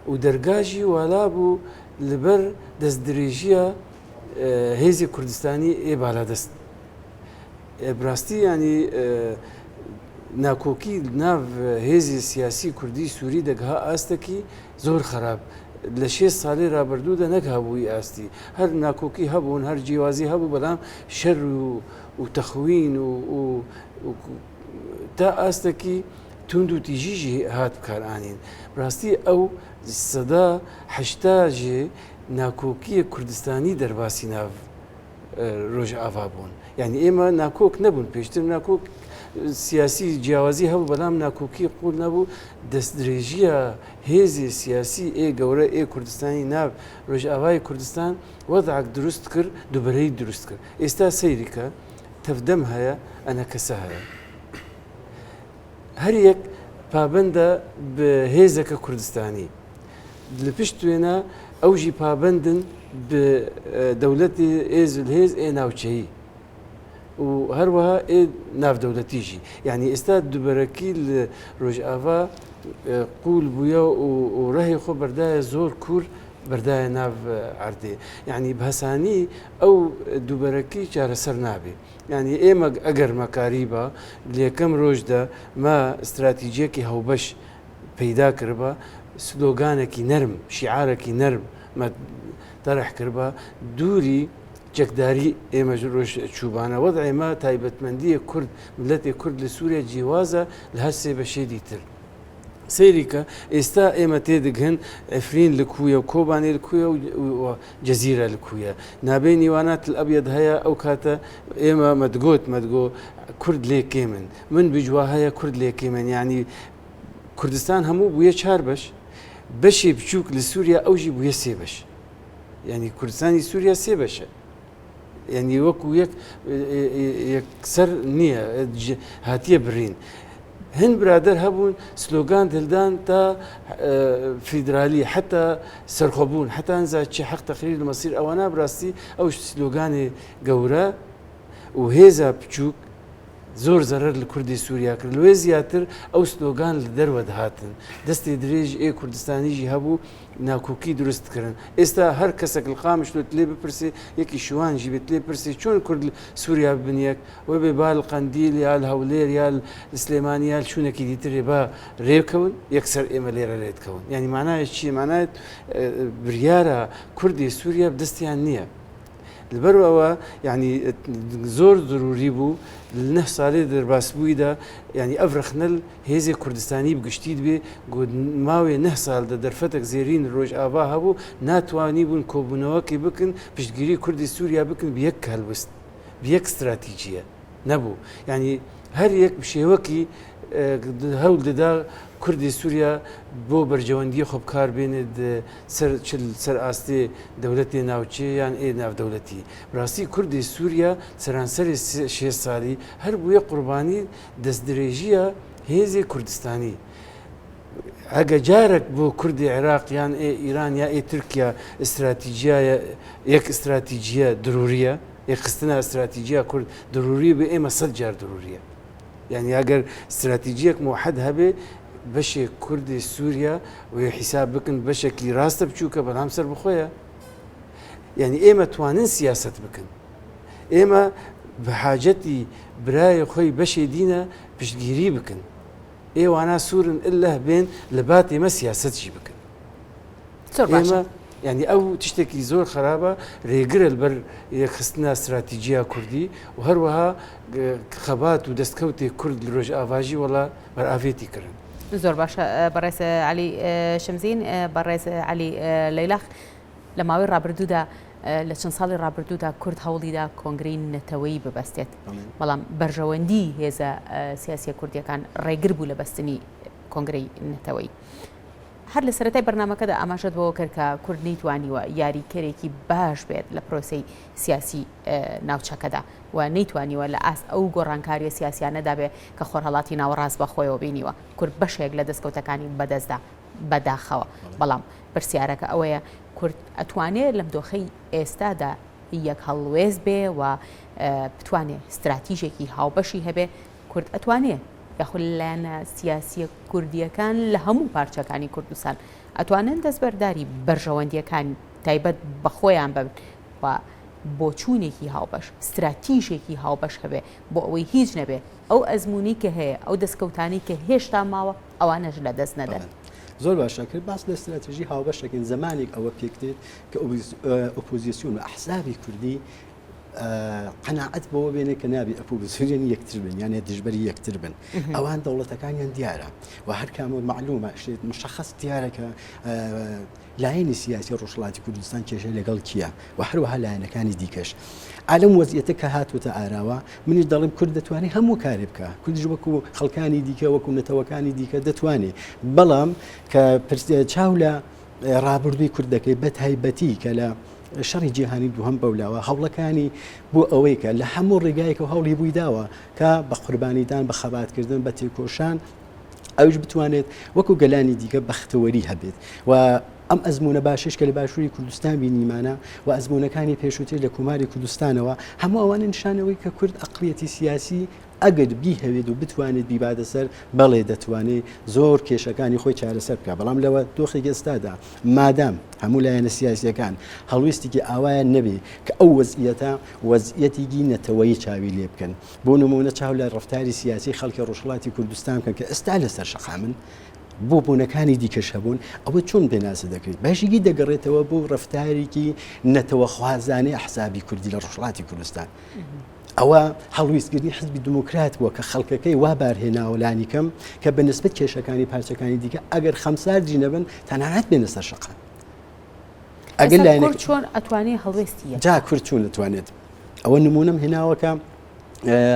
و دەرگاژی والا بوو لەبەر دەستدرێژیە هێزی کوردستانی ئێ بالادەست براستی ینی ناکۆکی ناو هێزی سیاسی کوردی سووری دەگها ئاستەکی زۆر خراپ لە شێست سالەی رابردوودا نەک هەبووی ئاستی هەر ناکۆکی هەبوون هەر جیوازی هەبوو بەلام شەر و و تەخوین و و تا ئاستێکی توند و تیژیژی هات بکارئانین راستی ئەو 80% ژێ ناکۆکیە کوردستانی دەرباسی ناو رۆژئاڤا بوون یعنی ئێمە ناکۆک نەبوون پێشتر ناکۆک سیاسی جیاوازی هەبوو بەڵام ناکۆکی قوڵ نەبوو دەستدرێژیە هێزی سیاسی ئێ گەورە ئێ کوردستانی ناو رۆژئاوای کوردستان وەزعەک دروست کرد دوبەرەی دروست کرد ئێستا سەیری کە تەڤدەم هەیە ئەنەکەسە هەیە هەر یەک پابەندە بە هێزەکە کوردستانی لە پشت وێنە ئەوژی پابەندن بە دەولەتی ئێ زلهێز ئێ ناوچەیی و هەروەها ئێ ناودەولەتیژی یعنی ئێستا دوبەرەکی لە ڕۆژئاڤا قول بووە و ڕەهی خۆ بەردایە زۆر کوور بەردایە ناو عەردێ یعنی بەهەسانی ئەو دووبەرەکی چارەسەر نابێ یعنی ئێمە ئەگەر مەکاریبا لەکەم ڕۆژدا ما استراتیجیەکی هەوبەش پەیدا کردبا سلۆگانێکی نەرم شیعارێکی نەرم مە تەرح کردبا دووری چەکداری ئێمەش ڕۆژ چووبانە وەزعی ئێمە تایبەتمەندییە کورد ملەتی کورد لە سووریا جیوازە لە هەر سێ بەشێ دیتر. سەیری کە ئێستا ئێمە تێدگهن عفرین لە کویە و کۆبانێ لە کویە و جەزیرە لە کویە نابینی وانە تل ئەبیەد هەیە ئەو کاتە ئێمە مەدگۆت مەدگۆ کورد لێ کێمن من بجوا هەیە کورد لێ کێمن یعنی کوردستان هەموو بووە چار بەش بەشی بچووک لە سووریا ئەوژی بووە سێ بەش یعنی کوردستانی سووریا سێ بەشە یعنی وەکو یەک یەکسەر نییە هاتیە برین هەن برادەر هەبوون سلۆگان دلدان تا فیدرالی حتا سەرخۆبوون حتا نزا چی حەق تەقریر مەسیر ئەوانە بڕاستی ئەو سلۆگانی گەورە و هێزە بچووک زۆر زەرەر لە کوردی سووریا کرد لێ زیاتر ئەو سلۆگان لە دەروە دەهاتن دەستی درێژ ئێ کوردستانیژی هەبوو ناکۆکی دروست کردن ئێستا هەر کەسێک لە قامشلۆ لێ بپرسێ یەکی شوان ژی بێت لێ پرسێ چۆن کورد سووریا ببن یەک وە بێ با لە قەندیل یا لە هەولێر یا لە سلێمانی یا شوونێکی دیترێ با رێکەون یەکسەر ئێمە لێرە رێدکەون یعنی معنایە چی معنایەت بریارە کوردی سووریا دەستیان نییە لەبەر ئەوە یعنی زۆر ضروری بوو لە ساڵێ دەرباسبوویدا یعنی ئەv رەخنەل هێزێ کوردستانی بگشتیت بێ گوت ماوێ نە سال دە دەرفەتەک زێرین ڕۆژئاڤا هەبوو ناتوانی بوون کۆبوونەوەکی بکن پشتگیری کوردی سووریا بکن بە یەک هەلوست بە یەک ستراتیجیە نەبوو یعنی هەر یەک شێوەکی هەول دەدا کوردی سووریا بۆ بەرجەوەندی خۆ بکار بێنێت سەر چل سەر ئاستێ دەولەتێ ناوچێ یان ئێ ناودەولەتی بڕاستی کوردی سووریا سەرانسەری شێ سالی هەر بووە قوربانی دەستدرێژیە هێزی کوردستانی ئەگە جارێک بۆ کوردی عێراق یان ئێ ئیران یا ئێ تورکیا ئیستراتیجیایە یەک ئیستراتیجیە دروریە یەکخستنە ئیستراتیجیا کورد دروری بێ ئێمە سەد جار دروریە یعنی ئەگەر استراتیجیەک موحد هەبێ بەشێک کوردی سووریا وێ حیساب بکن بەشێکی ڕاستە بچووکە بەڵام سەر بخۆیە یعنی ئێمە توانن سیاست بکن ئێمە بە حاجەتی برای خۆی بەشێ دینە پشتگیری بکن ئێوانە سوورن اللە بێن لە بات ئێمە سیاسەتیش بکەن زۆر باشە. ئێمە یعنی ئەو تشتێکی زۆر خراپە رێگرە بەر یەکخستنە استراتیجیا کوردی و هەروەها خەبات و دەستکەوتێک کورد لە ڕۆژئاڤاژی وەڵا بەرئاڤێتی کردن. زۆر باشە بەڕێز عەلی شمزین، بەڕێز عەلی لەیلاخ لە ماوەی ڕابردوودا لە چەند ساڵی ڕابردوودا کورد هەوڵیدا کۆنگرەی نەتەوەیی ببەستێت، بەڵام بەرژەوەندی هێزە سیاسیە کوردیەکان ڕێگر بوو لە بەستنی کۆنگرەی نەتەوەیی. هەر لە سەرەتای بەرنامەکەدا ئاماژەت بەوە کرد کە کورد نەیتوانیوە یاریکەرێکی باش بێت لە پرۆسەی سیاسی ناوچەکەدا و نەیتوانیوە لە ئاست ئەو گۆڕانکاریە سیاسیانەدا بێ کە خۆرهەڵاتی ناوەڕاست بە خۆیەوە بینیوە. کورد بەشێک لە دەستکەوتەکانی بەدەستدا بەداخەوە. بەڵام پرسیارەکە ئەوەیە کورد ئەتوانێ لەم دۆخەی ئێستادا یەک هەڵوێست بێ و بتوانێ ستراتیژێکی هاوبەشی هەبێ؟ کورد ئەتوانێ یاخود لایەنە سیاسیە کوردیەکان لە هەموو پارچەکانی کوردستان ئەتوانن دەستبەرداری بەرژەوەندیەکان تایبەت بە خۆیان بن و بۆچوونێکی هاوبەش ستراتیژێکی هاوبەش هەبێ بۆ ئەوەی هیچ نەبێ ئەو ئەزموونەی کە هەیە ئەو دەستکەوتانەی کە هێشتا ماوە ئەوانەش لە دەست نەدەن. زۆر باشە کرد باس لە ستراتیژی هاوبەش دەکەین زمانێک ئەوە پێک دێت کە ئۆپۆزیسیۆن و ئەحزابی کوردی قەناعەت بەوە بێنێ کە نابی ئۆپۆزیسیۆن یەکتر بن یانێ دژبەری یەکتر بن ئەوان دەوڵەتەکانیان دیارە و هەر کامە معلومە شتێک مشخص دیارە کە لایەنی سیاسی ڕۆژهەڵاتی کوردستان کێشەی لەگەڵ کیە و هەروەها لایەنەکانی دیکەش. ئا لەم وەزعیەتە کە هاتووەتە ئاراوە، منیش دەڵێم کورد دەتوانێ هەموو کارێ بکا. کوردیش وەکوو خەڵکانی دیکە، وەکوو نەتەوەکانی دیکە دەتوانێ. بەڵام کە چاو لە ڕابردووی کورد دەکەی بە تایبەتی کە لە شەڕی جیهانی دووهەم بەولاوە هەوڵەکانی بۆ ئەوەی کە لە هەموو ڕێگایەکەوە هەوڵی بووی داوە کە بە قوربانیدان، بە خەباتکردن، بە تێکۆشان، ئەویش بتوانێت وەکو گەلانی دیکە بەختەوەری هەبێت و ئەم ئەزمونە باشش کە لە باشووری کوردستان بینیمانە و ئەزمونەکانی پێشووتر لە کۆماری کوردستانەوە هەموو ئەوانە نیشانەوەی کە کورد ئەقلیەتی سیاسی ئەگەر بیهەوێت و بتوانێت بیباتە سەر بەڵێ دەتوانێت زۆر کێشەکانی خۆی چارەسەر بکە بەڵام لەوە دۆخێک ئێستادا مادام هەموو لایەنە سیاسیەکان هەڵویستێکی ئاوایان نەبێ کە ئەو وەزعیەتە وەزعیەتێکی نەتەوەیی چاوی لێ بکەن بۆ نموونە چاو لە ڕەفتاری سیاسی خەڵکی ڕۆژهەڵاتی کوردستان بکەن کە ئێستا لەسەر شەقامن، بۆ بۆنەکانی دیکەش هەبوون، ئەوە چۆن پێناسە دەکرێت؟ بەشێکی دەگەڕێتەوە بۆ ڕەفتارێکی نەتەوەخوازانەی ئەحزابی کوردی لە ڕۆژهەڵاتی کوردستان. ئەوە هەڵویستگرنی حزبی دیموکرات بووە کە خەڵکەکەی وا بارهێناوە لانیکەم کە بە نسبەت کێشەکانی پارچەکانی دیکە ئەگەر خەمساردیش نەبن تەنانەت بێنە سەر شەقام. ئەگەر لایەنێک کورد چۆن ئەتوانێ هەڵوێستی یەک جا کورد چۆن ئەتوانێت ئەوە نمونەم هێناوە کە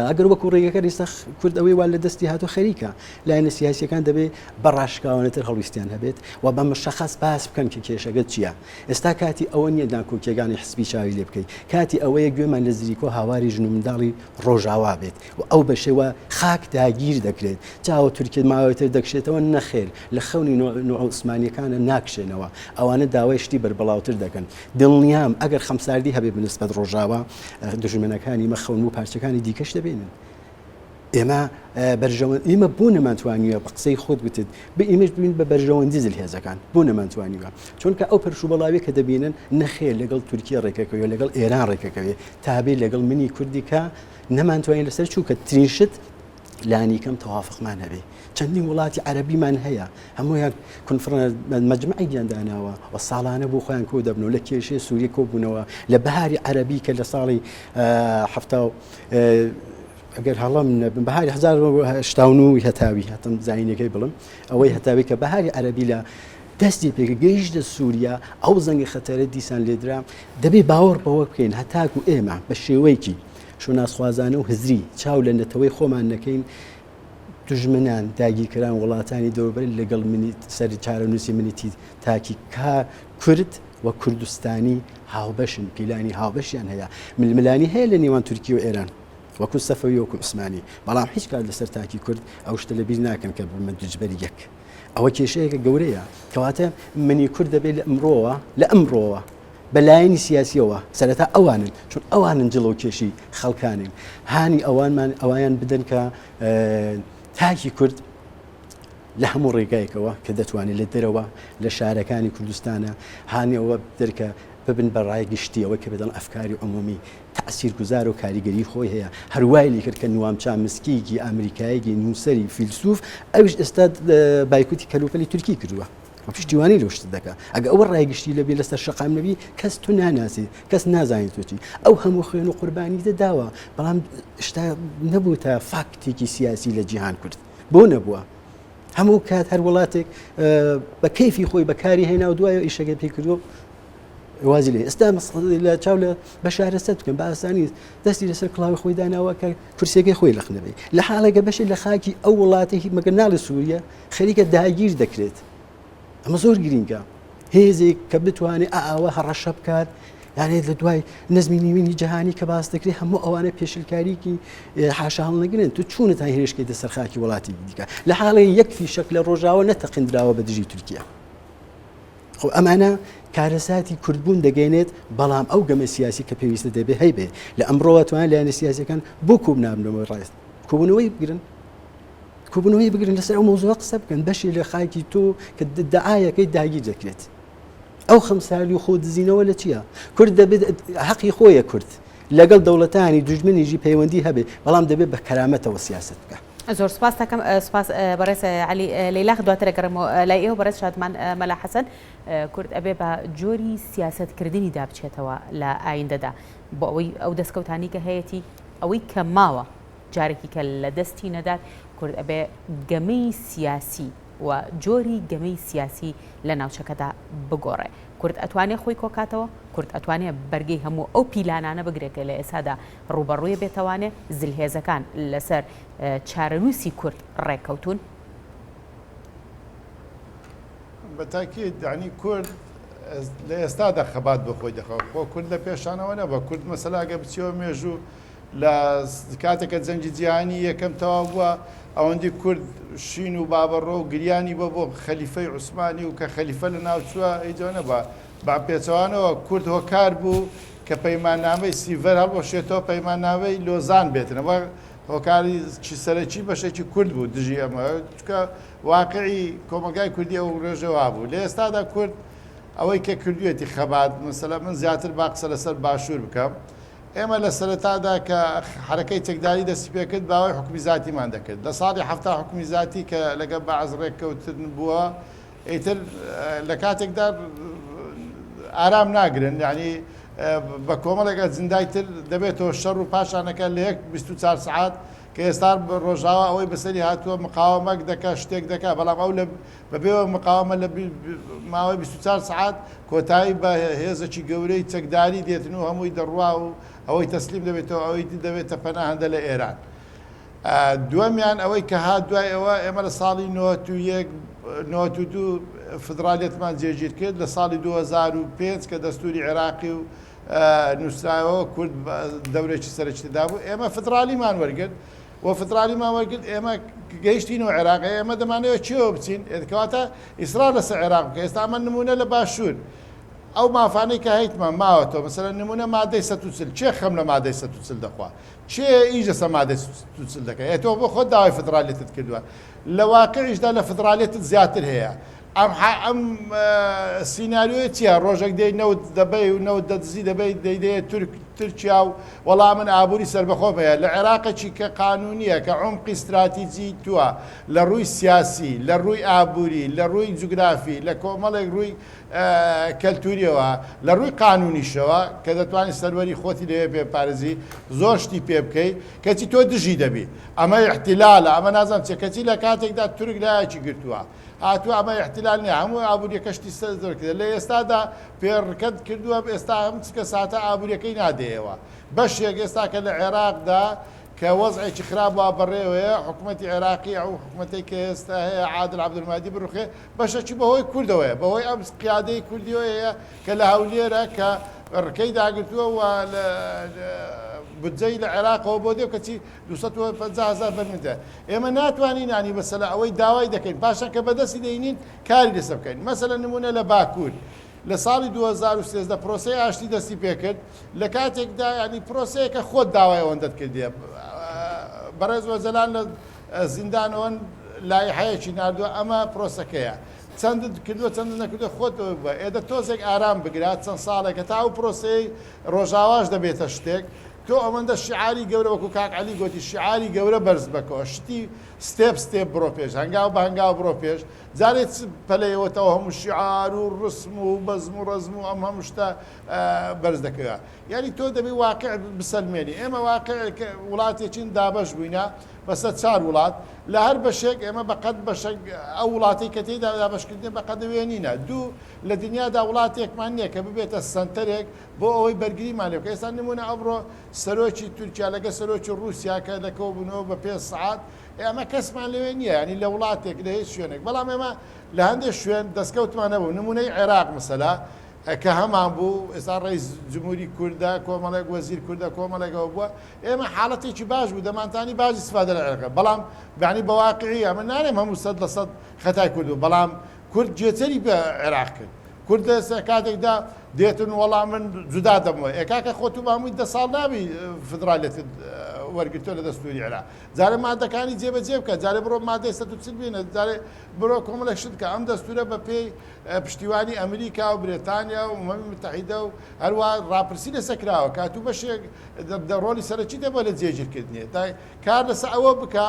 ئەگەر وەکو ڕێگەکە ئێستا کورد ئەوەی وا لە دەستی هاتو خەریکە لایەنە سیاسیەکان دەبێ بە ڕاشکاوانەتر هەڵویستیان هەبێت و بە مشەخەس باس بکەن کە کێشەکە چییە ئێستا کاتی ئەوە نییە ناکۆکیەکانی حسبی چاوی لێ بکەیت کاتی ئەوەیە گوێمان لە زریکۆ هاواری ژن و منداڵی ڕۆژاوا بێت و ئەو بەشەوە خاک داگیر دەکرێت چاوە تورکیە ماوەتر دەکشێتەوە نەخێر لە خەونی نوعوسمانیەکانە ناکشێنەوە ئەوانە داوای شتی بەربڵاوتر دەکەن دڵنیام ئەگەر خەمساردی هەبێ بنسبەت ڕۆژاوا دوژمنەکانی مە خەون و پارچەکانی دیکەش دەبینن ئێمە بەرژەوەند ئیمە بۆ نەمانتوانیوە بە قسەی خۆت گوتت بە ئیمەش ببین بە بەرژەوەندی زلهێزەکان بۆ نەمانتوانیوە چونکە ئەو پەرش و بەڵاوی کە دەبینن نەخێر لەگەڵ تورکیە ڕێکەکەوێ لەگەڵ ئێران ڕێکەکەوێ تابێ لەگەڵ منی کوردی کە نەمانتوانی لەسەر چووکە ترین شت لانیکەم تەوافقمان هەبێ چەندین وڵاتی عەرەبیمان هەیە هەموویان کنفرانس مەجمعێکیان داناوە و ساڵانە بۆ خۆیان کۆ دەبنەوە لە کێشەی سووریە کۆبوونەوە لە بەهاری عەرەبی کە لە ساڵی حەفتا ئەگەر هەڵم نەبم بەهاری 1970 هەتاوی هەتم زینەکەی بڵم ئەوەی هەتاوی کە بەهاری عەرەبی لە دەستی پێکە گەیشتە سووریا ئەو زەنگی خەتەرە دیسان لێدرا دەبێ باوەڕ بەوە بکەین هەتاکو ئێمە بە شێوەیەکی شوناسخوازانە و هزری چاو لە نەتەوەی خۆمان نەکەین دوژمنان، داگیرکەران، وڵاتانی دەوروبەر لەگەڵ منی سەر چارەنووسی منی تاکی کا کورد و کوردستانی هاوبەشن، پیلانی هاوبەشیان هەیە، ململانی هەیە لە نێوان تورکی و ئێران وەکو سەفەوی وەکو عوسمانی، بەڵام هیچ کات لەسەر تاکی کورد ئەو شتە لەبیر ناکەن کە ببنە دژبەری یەک. ئەوە کێشەیەکە گەورەیە. کەواتە منی کورد دەبێت لە ئەمڕۆوە لە ئەمڕۆوە بە لایەنی سیاسیەوە سەرەتا ئەوانن چون ئەوانن جڵەوکێشی خەڵکانن هانی ئەوانمان ئەویان بدەن کە تاکی کورد لە هەموو ڕێگایەکەوە کە دەتوانێت لە دەرەوە لە شارەکانی کوردستانە هانی ئەوە دەرکە ببن بە ڕای گشتیەوە کە بدەن ئەفکاری عمومی تەئسیر گوزار و کاریگەری خۆی هەیە هەروای لێ کرد کە نوام چامسکیکی ئەمریکایەکی نووسەری فیلسوف ئەوش ئێستا بایکوتی کەلوپەلی تورکی کردووە و پشتیوانی لەو شتە دەکا ئەگە ئەوە ڕای گشتی لەبێ لەسەر شەقام نەبی کەس تو ناناسی کەس نازانێت تۆ چی ئەو هەموو خوێن و قوربانی داوە بەڵام شتا نەبوو تا فاکتێکی سیاسی لە جیهان کورد بۆ نەبووە هەموو کات هەر وڵاتێک بە کەیفی خۆی بەکاری هێنا و دوای ئیشەکە پێ کردو وازی لێ ئێستا لە چاو لە بەشارەسەر بکەن بە ئاسانی دەستی لەسەر کڵاوی خۆی داناوە کە کورسیەکەی خۆی لەق نەبێ لە حاڵێکە بەشێک لە خاکی ئەو وڵاتێکی مەگەر ناڵێ سووریە خەریکە داگیر دەکرێت ئەمە زۆر گرینگە هێزێک کە بتوانێت ئاوا هەڕەشە بکات یانێ لە دوای نەزمی نیوینی جیهانی کە باس دەکرێت هەموو ئەوانە پێشلکاریکی حاشا هەڵنەگرن تو چوونە تا هێرشکەیتە سەر خاکی وڵاتی دیکە لە حاڵێ یەک فیشەک لە ڕۆژاوە نەتەقیندراوە بە دژی تورکیا خۆ ئەمانە کارەساتی کوردبوون دەگەێنێت بەڵام ئەو گەمە سیاسی کە پێویستە دەبێ هەیبێ لە ئەمڕۆوە توان لایەنە سیاسەکان بۆ کوب نابنەوە ڕاست کۆبوونەوەی بگرن کۆبوونەوەی بگرن لەسەر ئەو مەوزوعە قسە بکەن بەشی لە خاکی تۆ کە دەعایەکەی داگیر دەکرێت ئەو خەمساردی و خۆ دزینەوە لە چییە کورد دەبێت حەقی خۆیە کورد لەگەڵ دەوڵەتانی دوژمنیژی پەیوەندی هەبێت بەڵام دەبێت بە کەرامەتەوە سیاست بکە. زۆر سپاس دەکەم سپاس بەڕێز عەلی لەیلاخ دواتر ئەگەڕێمەوە لای ئێوە بەڕێز شادمان مەلا حەسەن کورد ئەبێ بە جۆری سیاسەتکردنیدا بچێتەوە لە ئایندەدا بۆ ئەوەی ئەو دەستکەوتانی کە هەیەتی ئەوەی کە ماوە جارێکی کە لە دەستی نەدات، کورد ئەبێ گەمەی سیاسی و جۆری گەمەی سیاسی لە ناوچەکەدا بگۆڕێ. کورد ئەتوانێ خۆی کۆکاتەوە، کورد ئەتوانێ بەرگەی هەموو ئەو پیلانانە بگرێ کە لە ئێسادا ڕووبەڕووی بێتەوانێ، زلهێزەکان لەسەر چارەنووسی کورد ڕێککەوتوون. بە تاکید یانی کورد لە ئێستادا خەبات بۆ خۆی دەخوا. خۆ کورد لە پێشانەوە نەبووە. کورد مەسەلا ئەگەر بچیەوە مێژوو لە کاتێک کە جەنگی جیهانی یەکەم تەواو بووە، ئەوەندی کورد شین و بابەڕۆ و گریانی بۆ بۆ خەلیفەی عوسمانی و کە خەلیفە لە ناو چووە هیچ نەبووە. بە پێچەوانەوە کورد هۆکار بوو کە پەیماننامەی سیڤەر هەڵوەشێتەوە، پەیماننامەی لۆزان بێتنەوە. هۆکاری سەرەکی بەشێکی کورد بوو دژی ئەمە، چونکە واقعی کۆمەڵگای کوردی ئەو ڕێژە وابوو. لە ئێستادا کورد ئەوەی کە کردوویەتی خەبات، مەسەلەن من زیاتر با قسە لەسەر باشوور بکەم، ئێمە لە سەرەتادا کە حەرەکەی چەکداری دەستی پێکرد باوەی حوکمی زاتیمان دەکرد. لە ساڵی 70 حوکمی زاتی کە لەگەڵ بەعس ڕێککەوتن بووە، ئیتر لە کاتێکدا ئارام ناگرن، یانی بە کۆمەڵێک ئەجندای تر دەبێتەوە شەڕ و پاشانەکە لە یەک 24 سعات کە ئێستا ڕۆژاوا ئەوەی بەسەری هاتووە مقاومەک دەکا شتێک دەکا بەڵام ئەو لە بەبێ مقاومە لە ماوەی 24 سعات کۆتایی بە هێزێکی گەورەی چەکداری دێتن و هەمووی دەڕوا و ئەوەی تەسلیم دەبێتەوە ئەوەی دی دەبێتە پەناهەندە لە ئێران. دووەمیان ئەوەی کە هات دوای ئەوە ئێمە لە ساڵی 91 92 فدرالیەتمان جێگیر کرد لە ساڵی 2005 کە دەستوری عێراقی و نووسراوە کورد دەورێکی سەرەکی تێدا بوو ئێمە فدرالیمان وەرگرت و فدرالیمان وەرگرت ئێمە گەیشتینەوە عێراق ئێمە دەمانەوە چیەوە بچین کەواتە ئیسرار لەسەر عێراق بکە ئێستا ئەمە نمونە لە باشوور ئەو مافانەی کە هەیتمان ماوەتەوە مەسەلەن نمونە مادەی 140 کێ خەم لە مادەی 140 دەخوا کێ ئیش لەسەر مادەی 140 دەکا ئێ تۆ بۆ خۆت داوای فدرالیەتت کردووە لە واقعیشدا لە فدرالیەتت زیاتر هەیە ئەم ئەم سیناریۆیە چییە ڕۆژێک دێی نەوت دەبەی و نەوت دەدزی دەبەی دەیدەیە تورک تورکیا و وەڵا من ئابووری سەربەخۆم هەیە لە عێراقێکی کە قانونیە کە عمقی استراتیجی تووە لە ڕووی سیاسی لە ڕووی ئابووری لە ڕووی جوگرافی لە کۆمەڵێک ڕووی کەلتوریەوە، لە ڕووی قانونیشەوە کە دەتوانی سەروەری خۆتی لەوێ پێ بپارێزی، زۆر شتی پێ بکەی، کەچی تۆ دژی دەبی. ئەمە ئیحتیلالە، ئەمە نازانم چیە، کەچی لە کاتێکدا تورک لایەکی گرتووە. هاتووە ئەمە ئیحتیلال نیە، هەموو ئابوریەکە شتی سەر زۆر کردە. لە ئێستادا پێ ڕکەت کردووە، ئێستا ئەم چکە ساتە ئابوریەکەی نادەیەوە. بەشێک ئێستا کە لە عێراقدا کە وەزعێکی خراپ وا بەڕێوەیە، حکومەتی عێراقی ئەو حکومەتەی کە ئێستا هەیە عادل عەبدولمەهدی بڕوخێ، بەشەکی بەهۆی کوردەوەیە، بەهۆی ئەم قیادەی کوردیەوەیە کە لە هەولێرە کە ڕکەی داگرتووە و بودجەی لە عێراقەوە بۆ دێ و کەچی 250 هەزار بەرمیل دێ. ئێمە ناتوانین ینی مەسەلە ئەوەی داوای دەکەین پاشان کە بەدەستی دەینین کاری لەسەر بکەین. مەسەلە نمونە لە باکوور لە ساڵی 2013 پرۆسەی ئاشتی دەستی پێکرد لە کاتێکدا ینی پرۆسەیەکە خۆت داوای ئەوەندەت کردیە بەڕێز ئۆجەلان لە زیندانەوەن لایحەیەکی ناردووە ئەمە پرۆسەکەیە چەندت کردووە چەندت نەکردووە خۆت ئەوە بووە ئێدە تۆزێک ئارام بگرە چەند ساڵێکە تا ئەو پرۆسەی ڕۆژاواش دەبێتە شتێک تۆ ئەوەندە شعاری گەورە وەکو کاک عەلی گۆتی شعاری گەورە بەرز بەکەوە شتی step step بڕۆ پێش هەنگاو بە هەنگاو بڕۆ پێش جارێ چ پەلەیەوەتەوە هەموو شعار و ڕسم و بەزم و ڕەزم و ئەم هەموو شتە بەرز دەکەوە یعنی تۆ دەبی واقع بسەلمێنی ئێمە واقع وڵاتێکین دابەش بووینە بەسەر چار وڵات، لە هەر بەشێک ئێمە بە قەد بەشەک ئەو وڵاتەی کە تێیدا دابەشکردنە بە قەد وێنینە. دوو، لە دنیادا وڵاتێکمان نییە کە ببێتە سەنتەرێک بۆ ئەوەی بەرگریمان لێ بکا. ئێستا نموونە ئەمڕۆ سەرۆکی تورکیا لەگەڵ سەرۆکی ڕووسیا کە لە کۆبوونەوە بە پێنج سەعات، ئێ ئەمە کەسمان لەوێ نییە یانی لە وڵاتێک لە هیچ شوێنێک. بەڵام ئێمە لە هەندێک شوێن دەستکەوتمان هەبوو. نموونەی عێراق مەسەلا کە هەمان بوو، ئێستا ڕەئیس جمهوری کوردە، کۆمەڵێک وەزیر کوردە، کۆمەڵێک ئەوە بووە، ئێمە حاڵەتێکی باش بوو، دەمانتانی باش ئیستفادە لە عێراق بەڵام یانی بە واقعی ئەمە ناڵێم هەموو 100% خەتای کورد بوو، بەڵام کورد گێچەری بە عێراق کرد. کورد لە کاتێکدا دێتن وەڵا من جودا دەبمەوە، ئێ کاکە خۆ تو بە هەمووی دە ساڵ نابی فدرالیەتت وەرگرتووە لە دەستووری عێراق، جارێ مادەکانی جێبەجێ بکە، جارێ بڕۆ مادەی 140 بێنە، جارێ بڕۆ کۆمەڵێک شت بکە، ئەم دەستوورە بە پێی پشتیوانی ئەمریکا و برێتانیا و ئومەمی متحیدە و هەروەها ڕاپرسی لەسەر کراوە کە ئەتوو بەشێک ڕۆڵی سەرەکی دەبووە لە جێگیرکردنی تا کار لەسەر ئەوە بکە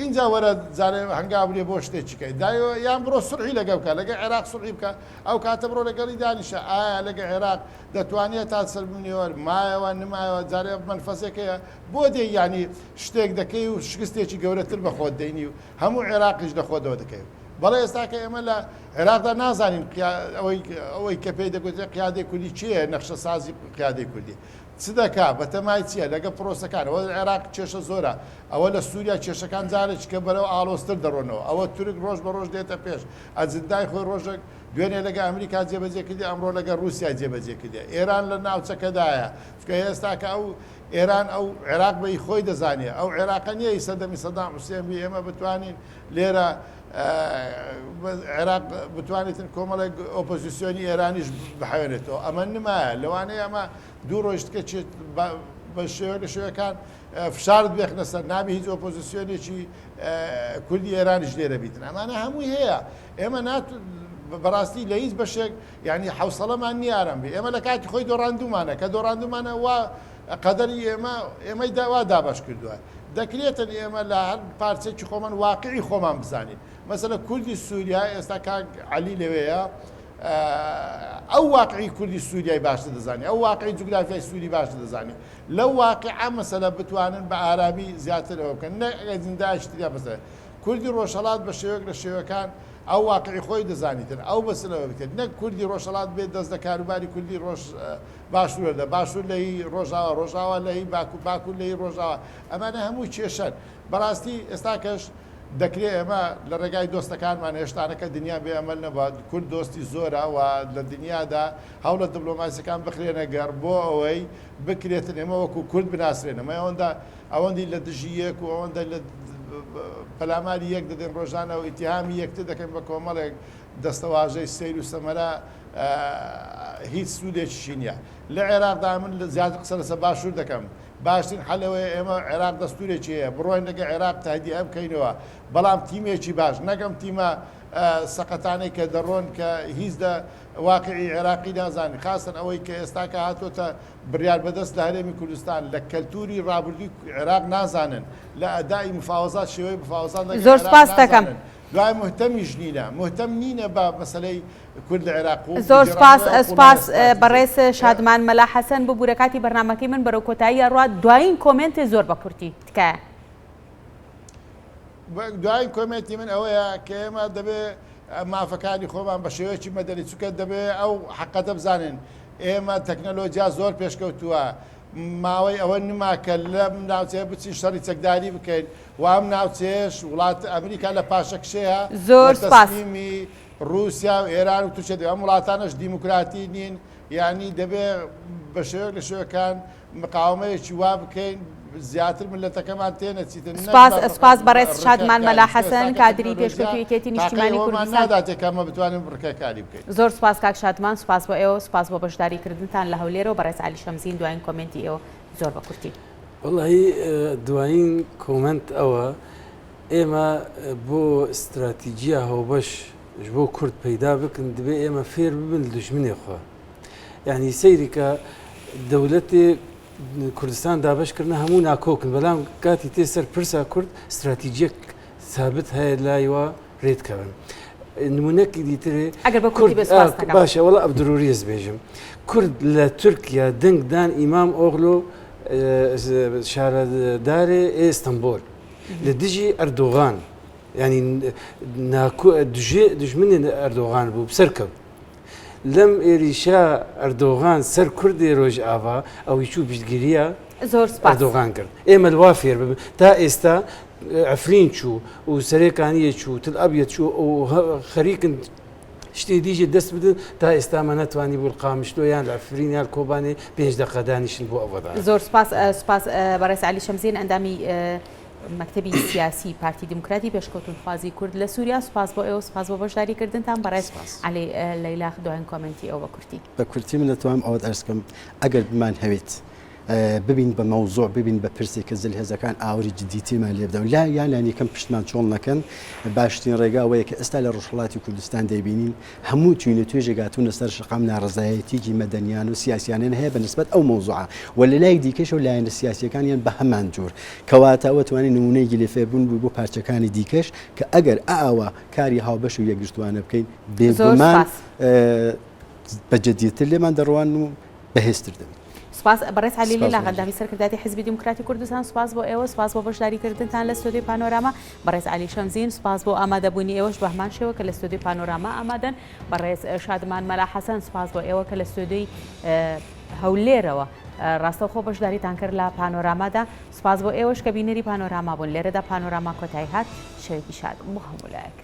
ئینجا وەرە جارێ هەنگاو بنێ بۆ شتێکی کەی دایەوە یان بڕۆ سوڵحی لەگەڵ بکە لەگەڵ عێراق سوڵحی بکە ئەو کاتە بڕۆ لەگەڵی دانیشە ئایا لەگە عێراق دەتوانێت تا سەر بنیوەر مایەوە نمایەوە جارێ مەنفەسێک هەیە بۆ دێ یانی شتێک دەکەی و شکستێکی گەورەتر بە خۆت دەینی و هەموو عێراقیش لە خۆتەوە دەکەوی. بەڵێ ئێستا کە ئێمە لە عێراقدا نازانین ئەوەی ئەوەی کە پێی دەگوترێت قیادەی کوردی کێیە نەخشەسازی قیادەی کوردی چ دەکا بەتەمای چییە لەگە پرۆسەکان ئەوە عێراق کێشە زۆرە ئەوە لە سووریا کێشەکان جارێکی کە بەرەو ئاڵۆزتر دەڕۆنەوە ئەوە تورک ڕۆژ بە ڕۆژ دێتە پێش ئەجندای خۆی ڕۆژێک دوێنێ لەگە ئەمریکا جێبەجێ کردی ئەمڕۆ لەگە رووسیا جێبەجێ کردی ئێران لە ناوچەکەدایە چونکە ئێستا کە ئەو ئێران ئەو عێراق بە ئی خۆی دەزانێ ئەو عێراقە نییە ئی سەردەمی سەدام حوسێن بی ئێمە بتوانین لێرە عێراق بتوانێتن کۆمەڵێک ئۆپۆزیسیۆنی ئێرانیش بحەوێنێتەوە ئەمە نمایە لەوانەیە ئەمە دوو ڕۆیشتکە چێت بە شێوە لە شێوەکان فشارت بێخنە سەر نابی هیچ ئۆپۆزیسیۆنێکی کوردی ئێرانیش لێرە بیتن ئەمانە هەمووی هەیە ئێمە نات بەڕاستی لە هیچ بەشێک یعنی حوسەڵەمان نییە ئارام بێ ئێمە لە کاتی خۆی دۆڕاندومانە کە دۆڕاندومانە وا قەدەری ئێمە ئێمەی وا دابەش کردووە. دەکرێتن ئێمە لە هەر پارچەیەکی خۆمان واقعی خۆمان بزانین. مەسەلە کوردی سووریا ئێستا کاک عەلی لەوێیە. ئەو واقعی کوردی سووریای باشتر دەزانێت ئەو واقعی جوگرافیای سووری باشتر دەزانێت لەو واقعە مەسەلە بتوانن بە ئارامی زیاتر ئەوە بکەن نە ئەجندایەکی تریان بەسەر کوردی ڕۆژهەڵات بە شێوەیەک لە شێوەکان ئەو واقعی خۆی دەزانیتن ئەو مەسەلەوە بکرێت نەک کوردی ڕۆژهەڵات بێت دەست لە کاروباری کوردی ڕۆژ باشوورە لە باشوور لە هی ڕۆژاوا ڕۆژاوا لە هی باکوور باکوور لە هی ڕۆژاوا ئەمانە هەموو کێشەن بەڕاستی ئێستاکەش دەکرێ ئێمە لە ڕێگای دۆستەکانمان هێشتانەکە دنیا بێ ئەمەل نەبووە، کورد دۆستی زۆرە و لە دنیادا هەوڵە دبلۆماسیەکان بخرێنە گەڕ بۆ ئەوەی بکرێتن ئێمە وەکو کورد بناسرێن ئەمە ئەوەندە ئەوەندی لە دژی یەک و ئەوەندە لە پەلاماری یەک دەدەین ڕۆژانە و ئیتیهامی یەکتر دەکەین بە کۆمەڵێک دەستەواژەی سەیر و سەمەرە هیچ سوودێکیشی نییە لە عێراقدا من زیاتر قسە لەسەر باشوور دەکەم باشترین حەل ئەوەیە ئێمە عێراق دەستورێکی هەیە بڕۆین لەگە عێراق تەهدیئە بکەینەوە بەڵام تیمێکی باش نەک ئەم تیمە سەقەتانەی کە دەڕۆن کە هیچ لە واقعی عێراقی نازانن خاستەن ئەوەی کە ئێستاکە هاتۆتە بڕیار بەدەست لە هەرێمی کوردستان لە کەلتوری ڕابردووی عێراق نازانن لە ئەدائی مفاوەزات شێوەی مفاوەزات لەگەڵ زۆر عێراق سپاست دەکەم. نازانن دوای مهتەمیش نینە مهتەم نینە بە مەسەلەی کورد لە عێراق و زۆر سپاس بگێڕانەوەی ئەو سپاس قوڵایە ستراتیژی. بەڕێز شادمان مەلا حەسەن ببورە کاتی بەرنامەکەی من بەرەو کۆتایی ئەڕوات دوایین comment زۆر بە کورتی تکایە. دوایین comment ی من ئەوەیە کە ئێمە دەبێ مافەکانی خۆمان بە شێوەیەکی مەدەنی چونکە دەبێ ئەو حەقەتە بزانین ئێمە تەکنەلۆجیا زۆر پێشکەوتووە ماوەی ئەوە نما کە لەم ناوچەیە بچین شەڕی چەکداری بکەین و ئەم ناوچەیەش وڵات ئەمریکا لە پاشەکشەیە زۆر سپاس. تەسلیمی ڕووسیا و ئێران و تورکیا دەبێ ئەم وڵاتانەش دیموکراتی نین یانی دەبێ بە شێوەیەک لە شێوەکان مقاومەیەکی وا بکەین زیاتر ملەتەکەمان تێنەچیتن نەک سپاس بە سپاس بەڕێز شادمان مەلا ڕکەکاری چونکە حەسەن ئێستاکە کادری تەکنەلۆجیا پێشکەوتوو یەکێتی تاقەی نیشتیمانی ئەوەمان کوردستان. ناداتێ کە ئەمە بتوانین ڕکەکاری بکەین. زۆر سپاس کاک شادمان سپاس بۆ ئێوە سپاس بۆ بەشداری کردنتان لە هەولێرەوە بەڕێز عەلی شەمزین دواین comment ی ئێوە زۆر بە کورتی. وەڵاهی دوایین comment ئەوە ئێمە بۆ ستراتیجیا هاوبەش ژبۆ کورد پەیدا بکن دبێ ئێمە فێر ببن لە دوژمنێ خۆ یعنی سەیری کە دەولەتێ کوردستان دابەش کردنە هەموو ناکۆکن بەلام کاتی تێ سەر پرسا کورد ستراتیجیەک سابت هەیە لایوە رێت کەون نمونەکی دیترێ ئەگەر بە کوردی بێ سپاس دەکەم. باشە وەڵا ئەبدروریەس بێژم کورد لە تورکیا دەنگ دان ئیمام ئۆغلۆ شارەدارێ ئێستەنبۆل لە دژی ئەردۆغان ینی دژێ دژمنێ ئەردۆغان بوو سەرکەوت لەم ئێریشە ئەردۆغان سەر کوردێ رۆژئاڤا ئەوی چوو پشتگیریە زۆر سپاس. ئەردۆغان کرد ئێمە وا فێر ببن تا ئێستا عفرین چوو و سەرێکانیە چوو تل ئەبیەت چوو و خەریکن شتێ دیژێ دەست بدەن تا ئێستا مە نەتوانی بوو قامشلۆ یان لە عفرین یان کۆبانێ پێنج دەقە دانیشن بۆ ئەوەدا. زۆر سپاس سپاس بەڕێز عەلی شەمزین ئەندامی مەکتەبی سیاسی پارتی دیموکراتی پێشکەوتنخوازی کورد لە سووریا سوپاس بۆ ئێوە سوپاس بۆ بەشداری کردنتان بەڕێز عەلی لەیلاخ دوایین comment ی ئێوە بە کورتی. بە کورتی من دەتوانم ئەوەت ئەرز کەم ئەگەر بمانهەوێت ببین بە مەوزوع ببین بە پرسێک کە زلهێزەکان ئاوری جدیترمان لێ بدەن لا یان لانیکەم پشتمان چۆڵ نەکەن باشترین ڕێگا ئەوەیە کە ئێستا لە ڕۆژهەڵاتی کوردستان دەیبینین هەموو چین و توێژێک هاتوونە سەر شەقام ناڕەزایەتیی مەدەنیان و سیاسیانیان هەیە بە نسبەت ئەو مەوزوعە و لە لایەک دیکەشەوە لایەنە سیاسییەکانیان بە هەمان جۆر. کەواتە ئەوە توانی نموونەیەکی لێ فێربوون بوو بۆ پارچەکانی دیکەش کە ئەگەر ئاوا کاری هاوبەش و یەکگرتووانە بکەین زۆر بێگومان سوپاس. بە جدیتر لێمان دەڕوانن و بەهێزتر دەبین. سوپاس بەڕێز عەلی سوپاس لیلاغ بۆ ئەندامی سەرکردایەتی حیزبی دیموکراتی کوردستان سوپاس بۆ ئێوە سوپاس بۆ بەشداری کردنتان لە ستۆدیۆی پانۆراما بەڕێز عەلی شەمزین سوپاس بۆ ئامادەبوونی ئێوەش بەهەمان شێوە کە لە ستۆدیۆی پانۆراما ئامادەن بەڕێز شادمان مەلا حەسەن سوپاس بۆ ئێوە کە لە ستۆدیۆی هەولێرەوە ڕاستەوخۆ بەشداریتان کرد لە پانۆرامادا سوپاس بۆ ئێوەش کە بینەری پانۆراما بوون لێرەدا پانۆراما کۆتایی هات شەوێکی شاد بۆ هەموو لایەک.